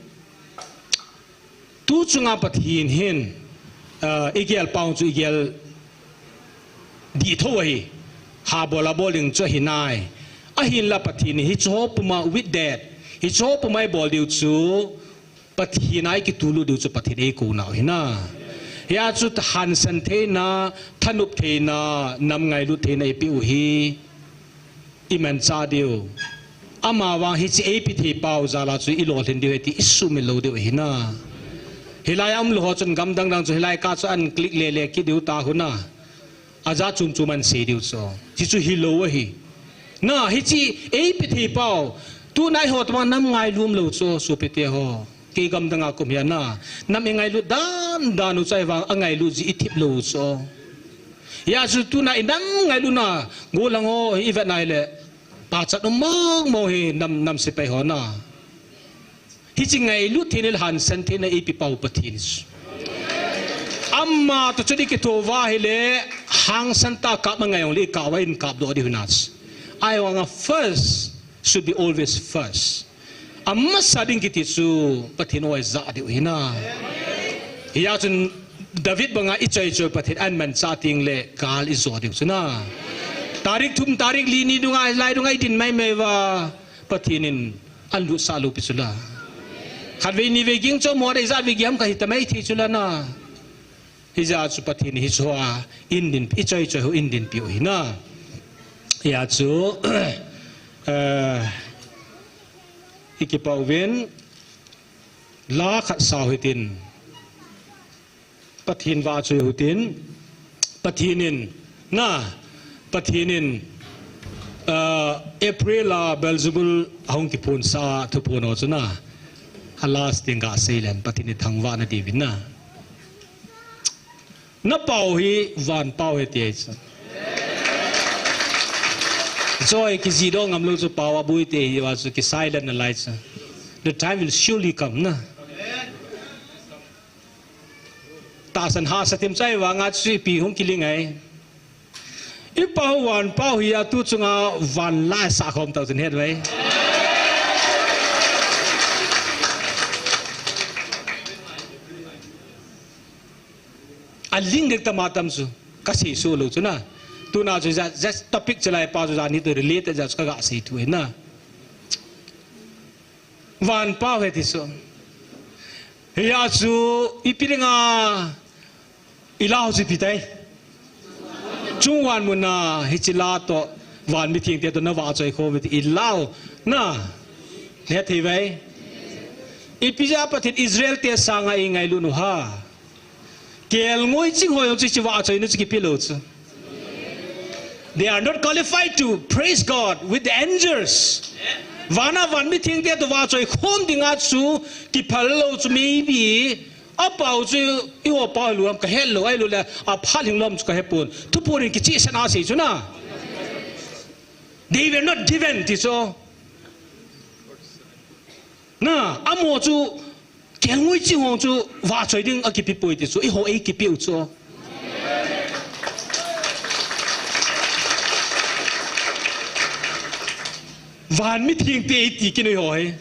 Tu chunga Pathen hin, ah, igel pau chu igel dih tho ahi. Habol abol ding chu ahi nai. Ahinla Pathen in hiche ho puma with that, hiche ho puma ibol diu chu Pathen a ikitulut diu chu Pathen in eikou nau ahi na. Hia chu hansan theina, thanop theina, nam ngailut theina eipeh u hi imanchah diu. Amavang hiche eipe thei pau jal a chu ilolhin diu ahi ti isumil lou diu ahi na. Hilai a um lou ho chun gam dang dang chu hilai kah chu an click le le kit diu ta hon a. Ajat chom chom an sei diu chu. Hichu hilou ahi. Na, hiche eipe thei pau. Tuna eiho tobang nam ngailut lou chu, sopite ho. Kei gam dang a kum hia na. Nam ingailut dan dan u chu ahivang angailut jeh ithip lou chu. Hia chu tuna inam ngailutna, gollhang ho hi ivet nai le. Pachat um mong mong hi nam, nam sepai ho na. Hiche ngailut theina le hansan theina eipe pau Pathen chu. Ama toh chun ikitho uva ahile, hangsan tah kap angai jongle ikap uva in kap doh ding ahi na chu. Ahivanga first should be always first. Amasa ding kiti chu Pathen in eija diu ahi na. Hia chun David banga ichoi choi Pathen in amanchah teng le gal ijo diu chu na. Tarik thum, tarik li ni dunga, lai dunga idin mai mai uva. Pathen in alutsah lou pi chu la. Khatvei nivei ging chu mo dei ijat vei ging ham kahi ta mai thei chu la na. Hijeh a chu Pathen in hiche ho a eidin, ichoi choi ho eidin piu ahi na. Hia chu, eh, ikipah uvin la khat sao hitin. Pathen vahchoi u hitin, Pathen in, na, Pathen in, ah, April a Beelzebul ahung kiphonsah a thuphon ho chu na, a last ding gasei len, Pathen in thangvah na diuvin na. Na pao hi van pao ahi ti ahi chu. Joy kijih doh ngam lou chu pao aboi te hi va chu ki silent na lai chu. The time will surely come na. Tahsan hahsa thim chai vanga chu ipi hung kiling ai. I pao van pao hi a tu chunga van lai sa khom tau chun het vai. A ling dek tama tam chu ka sei su lou chu na. Tuna chu ja, just topic chalai pa chu ja ni to relate ja chu ka ga sei thu na. Van pao ahi ti chu. Hia chu ipi dinga i lau chu ipi tai. Chungvan muna hiche la toh van mithengte toh na vahchoi khom uve ti i lau na. Hethei vai. Ipi jeh a Pathen Israel te sanga eingailut u ham. Kelngoi ching ho jong chu hiche vahchoina chu kipe lou chu. They are not qualified to praise God with the angels. Vana van mithengte toh vahchoi khom dinga chu kiphal lou chu maybe. A pao chu eiho pao lou ham ka het lou, ahilou le a phat lhing lou ham chu ka hepon. Thuphon in kichehsah na sei chu na. They were not given ti chu. Na, amaho chu kelngoi ching ho chu vahchoi ding a kipe poi ti chu, eiho ei kipe u chu. Van mithengte iti kinoi ho hi.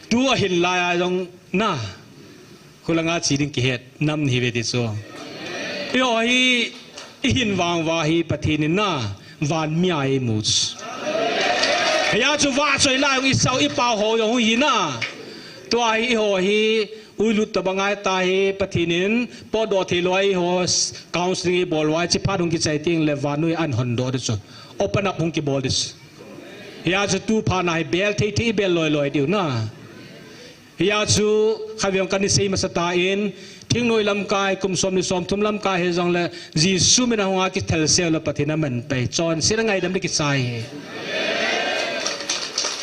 Tu ahin lai a jong na. Khulanga chi ding kihet nam hi ve ti chu. Eiho hi ihin vang uva hi Pathen in na van mi a eimu chu. Hia chu vahchoi lai jong isao ipao ho jong hi na. Tua hi eiho hi uilut tabang ahi ta hi Pathen in potdoh thei lou a eiho counseling eibol uva chi phat hung kichai teng le vannoi a ahondoh ding chu. Open up hung kibol ding chu. Hia chu tu phat na hi bel thei thei bel loi loi diu na. Hia chu khatvei jong kana sei masa tan, thingnoi lamkai, kum som ni som thum lamkai hijong le, Jesu min a hung a kithal sel le Pathen aman pai. Chonset a ngaidam le kichai.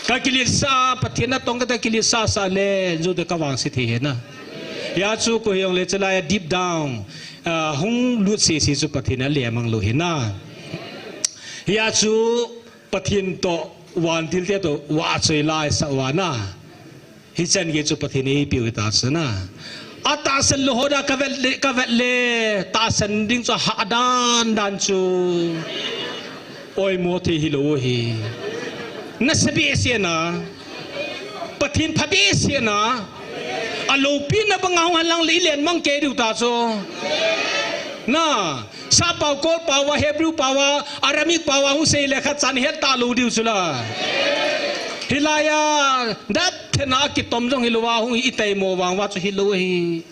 Ka kiletsah, Pathen natong kati a kiletsah sah le, jong te ka vangse thei hi na. Hia chu koi hijong le chalai a deep down, ah, hung lut sese chu Pathen in alemang lou hi na. Hia chu Pathen toh, vantil te toh, vahchoi lai sah uva na. Hichan gei chu Pathen in eipeh u hita chu na. Atahsan lou ho dia ka vet le, ka vet le, tahsan ding chu hahdan dan chu. Oimo thei hilou hi. Nasa behseh na. Pathen pha behseh na. Aloupina banga hung hen lang le ilen mang kei diu ta chu. Na. Sap pao, Kol pao a, Hebrew pao a, Aramaic pao a, hung sei le khat chan het talou diu chu la. Hilai a, dap thena kitom jong hilou a, hung itaimo vang uva chu hilou hi.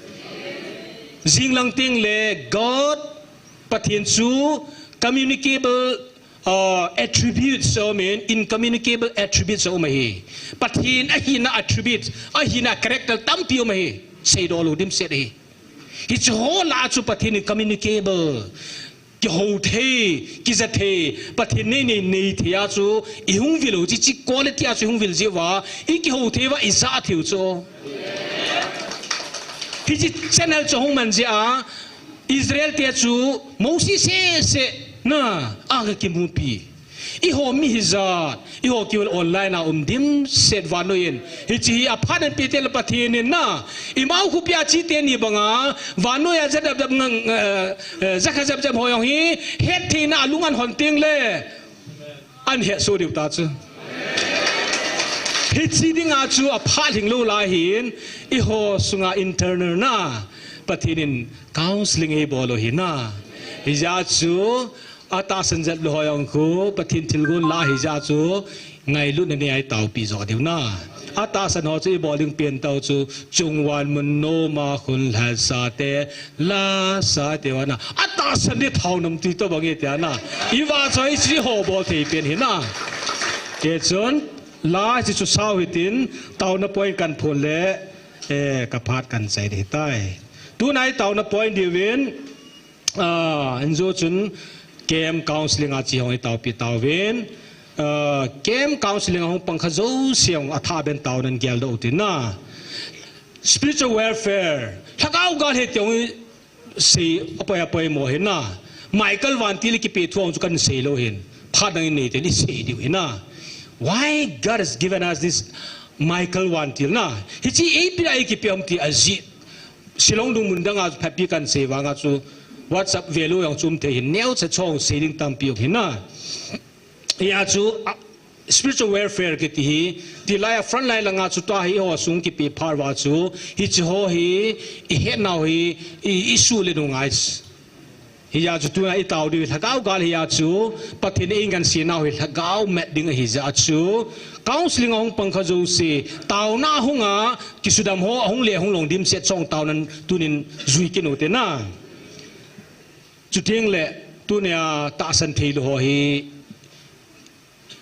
Jing lang teng le, God, Pathen chu, communicable, uh, attributes, I mean, incommunicable attributes aum ahi. Pathen ahina attributes, ahina character tampi aum ahi. Seidoh lou dimset ahi. Hiche ho lah a chu Pathen in communicable, kihou thei, kija thei, Pathen nei nei nei thei a chu, ihung vil u, hiche quality a chu ihung vil jeh uva, ikihou thei uva, ija thei u chu. Hiche channel chu hung man jeh a, Israel te chu, Moses sese, na, aga kimupi. Eiho mi hijat, eiho kihou online a um dimset vannoi in. Hiche hi aphat in Peter le Pathen in na. Imao khopi a chate ni banga, vannoi a ja dap dap ngang, eh, eh, ja kha jap jap ho jong hi, hettheina a lung ahon teng le. Ahin hetsoh diu ta chu. Hiche dinga chu aphat lhinglou lai hin, eiho sunga internal na. Pathen in counseling eibol u hi na. Hijeh a chu, atahsan jat lou ho jong khu, Pathen thilgon lah hijeh a chu, ngailutna nei a itaopi jo diu na. Atahsan ho chu ibol ding pen tao chu, chungvang mun nom a khun lhasa te, lasa te uva na. Atahsan ding thao nam tui tobang e tia na. Ivahchoi chu eiho bol thei pen hi na. Hichun, la hiche chu sao hitin, taona point kahin phon le, eh, ka phat kahin chai ding ahitai. Tuna itaona point diuvin, Ah, injo chun camp counseling a che hung itaopi tauvin. Ah, camp counseling a hung pang kha jouse hung athah beh in taona in geldoh u tin na. Spiritual warfare. Lhagao gal hi ti hung sei apoi apoi mo hin na. Michael vantil kipe thu hung chu kahin sei lou hin. Phat dang in neite in sei diu hin na. Why God has given us this Michael vantil na. Hiche eipeh a eikipe ham ti ajeh. Shillong dung mun dang a phapi kahin sei vang a chu WhatsApp value jong chu um thei hin neocha chong sei ding tampi um hin na. Hia chu, ah, spiritual warfare kiti hi, tilai a front line langa chu tua hi eiho sung kipe phat uva chu, hiche ho hi, ihet nau hi, i, isuh le u ngai. Hia chu tuna itao diu hi lhagao gal hia chu, Pathen in eingansei nau hi lhagao mat ding ahi jeh a chu, counseling a hung pang kha jouse, taona hunga, kisudam ho, ahung le hung long dimset chong taonan tunin jui kit u te na. Chuteng le, tunia tahsan thei lou ho hi,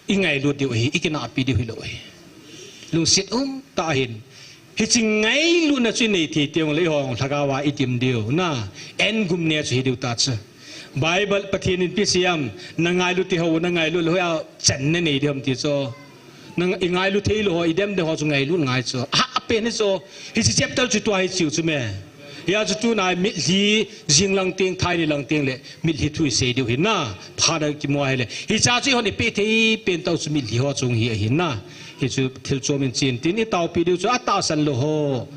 ingailut diu ahi, ikinahpi diu hilou ahi. Lungset um tah in. Hiche ngailutna chu inei thei teng le eiho lhagao a idim diu na. An gum ne chu hi diu ta chu. Bible Pathen in ipi asei ham, na ngailut thei ho, na ngailut lou ho a chan nanei diu ham ti chu. Nang ingailut thei lou ho, idem de ho chu ngailut ngai chu. Apen hi chu, hiche chapter chu tua hi chiu chu me. Hia chu tuna mitlhi, jing lang teng, thai ni lang teng le, mitlhi thu isei diu hin na. Phat a kimu a hile. Hiche chu eihon ipe thei pen tau chu mitlhi ho chung hi ahin na. Hichu thil chom in chen tin itaopi diu chu atahsan lou ho.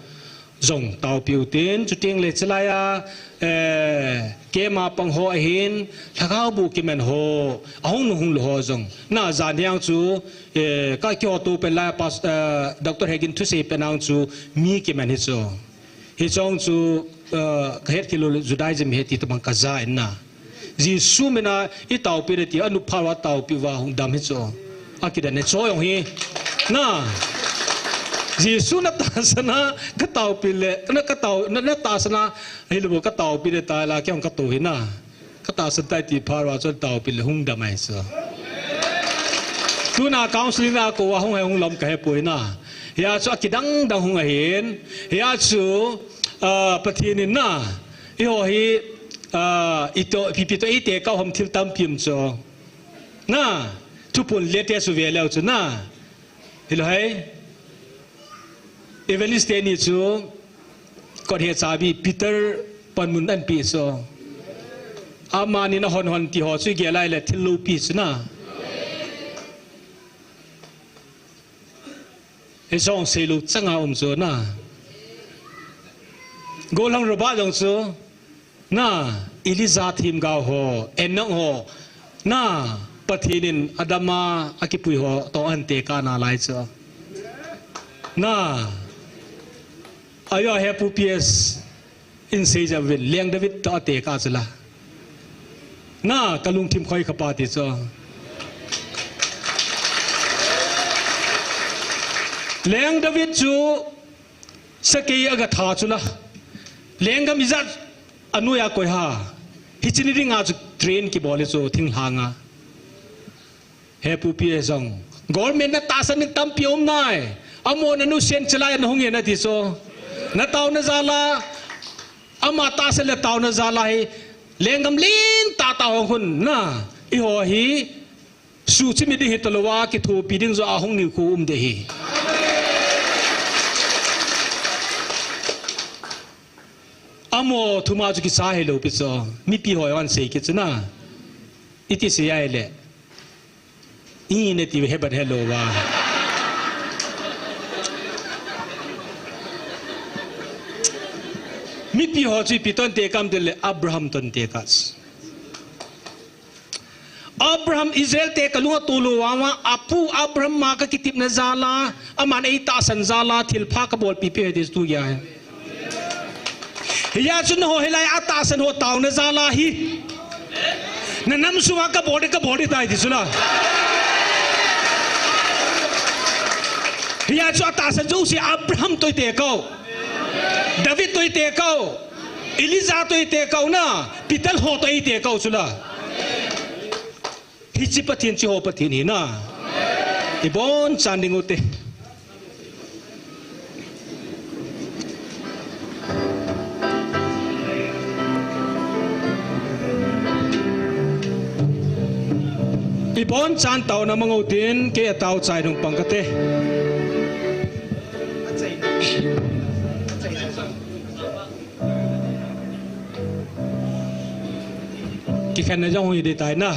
Jong taopiu tin, chuteng le chilai a, eh, keima pang ho ahin, lhagao bu kiman ho, ahung nu hung lou ho jong. Na jan hiang chu, eh, ka kiho tu pen lai, pas-, eh, Doctor Hegin thusei pen ang chu, mi kiman hi chu. Hichong chu, eh, ka het kilou Judaism hi ti tabang ka ja in na. Jesu mina i taopi le ti, anu pharva taopi uva hung dam hi chu. Akidan ne cho jong hi. Na. Jesu na tahsan a, ka taopi le, na ka tao, na, na tahsan a, hi le bo ka taopi le ta la, kei jong ka to hi na. Ka tahsan tai ti pharva chu taopi le hung dam ahi chu. Tuna counseling a ko a hung he hung lam ka he poi na. Hia chu akidang dang hung ahin. Hia chu, ah, Pathen in na. Eiho hi, ah, ito, ipi pi to ite ka hom thil tampi um chu. Na, thupun le te chu ve leu chu na. Hilou hai. Evangelist te ni chu, kot he chabi Peter panmun an pi chu. Amani na hon hon ti ho chu ge lai le thil lou pi chu na. Hichong sei lou chang a um chu na. Gollhang Robert jong chu, na, Elijah themgao ho, Enoch ho, na, Pathen in Adam a akipui ho toh ahin tekah nalai chu. Na, ajo he pu P S in sei jeh uvin, Leng David toh atekah chu la. Na, ka lungthim khoi kha pa ti chu. Leng David chu sakei aga tha chu la. Lenggam ijat anoi a koi ham. Hiche ni ding a chu train kibol e chu thinglhang a. He pu P S jong. Government na tahsan ding tampi um nai. Amaho na nusen chelai na hung e na ti chu. Na taona jal a. Ama tahsan le taona jal a hi. Lenggam lentah tah hung khun na. Eiho hi. Suhchimit ding hi talou a, kithopi ding joh a hung nikho um ding ahi. Amaho thuma chu kisa hilou pi chu. Mipi ho ahin sei kit chu na. Iti sei ahile. Ina ti he ban helou va. Mipi ho chu ipi toh ahin tekah ham tile Abraham toh ahin tekah. Abraham Israel te kalung atoh lou vang vang, apu Abraham ma kakitepna jal a, aman eitahsan jal a, thilpha kabolpi peh e ti chu tu gei ahi. Hijeh chun nangho hilai a tahsan ho taona jal a hi. Na nam sunga kabol ding, kabol ding tai ti chu la. Hijeh chun atahsan jouse Abraham toh itekah u. David toh itekah u. Elijah toh itekah u na, Peter ho toh itekah u chu la. Hiche Pathen chu eiho Pathen ahi na. Ibonchan ding u te. Ibonchan taona mang u tin, kei atao chai nung pang kate. Kikhenna jong hung hi ding tai na.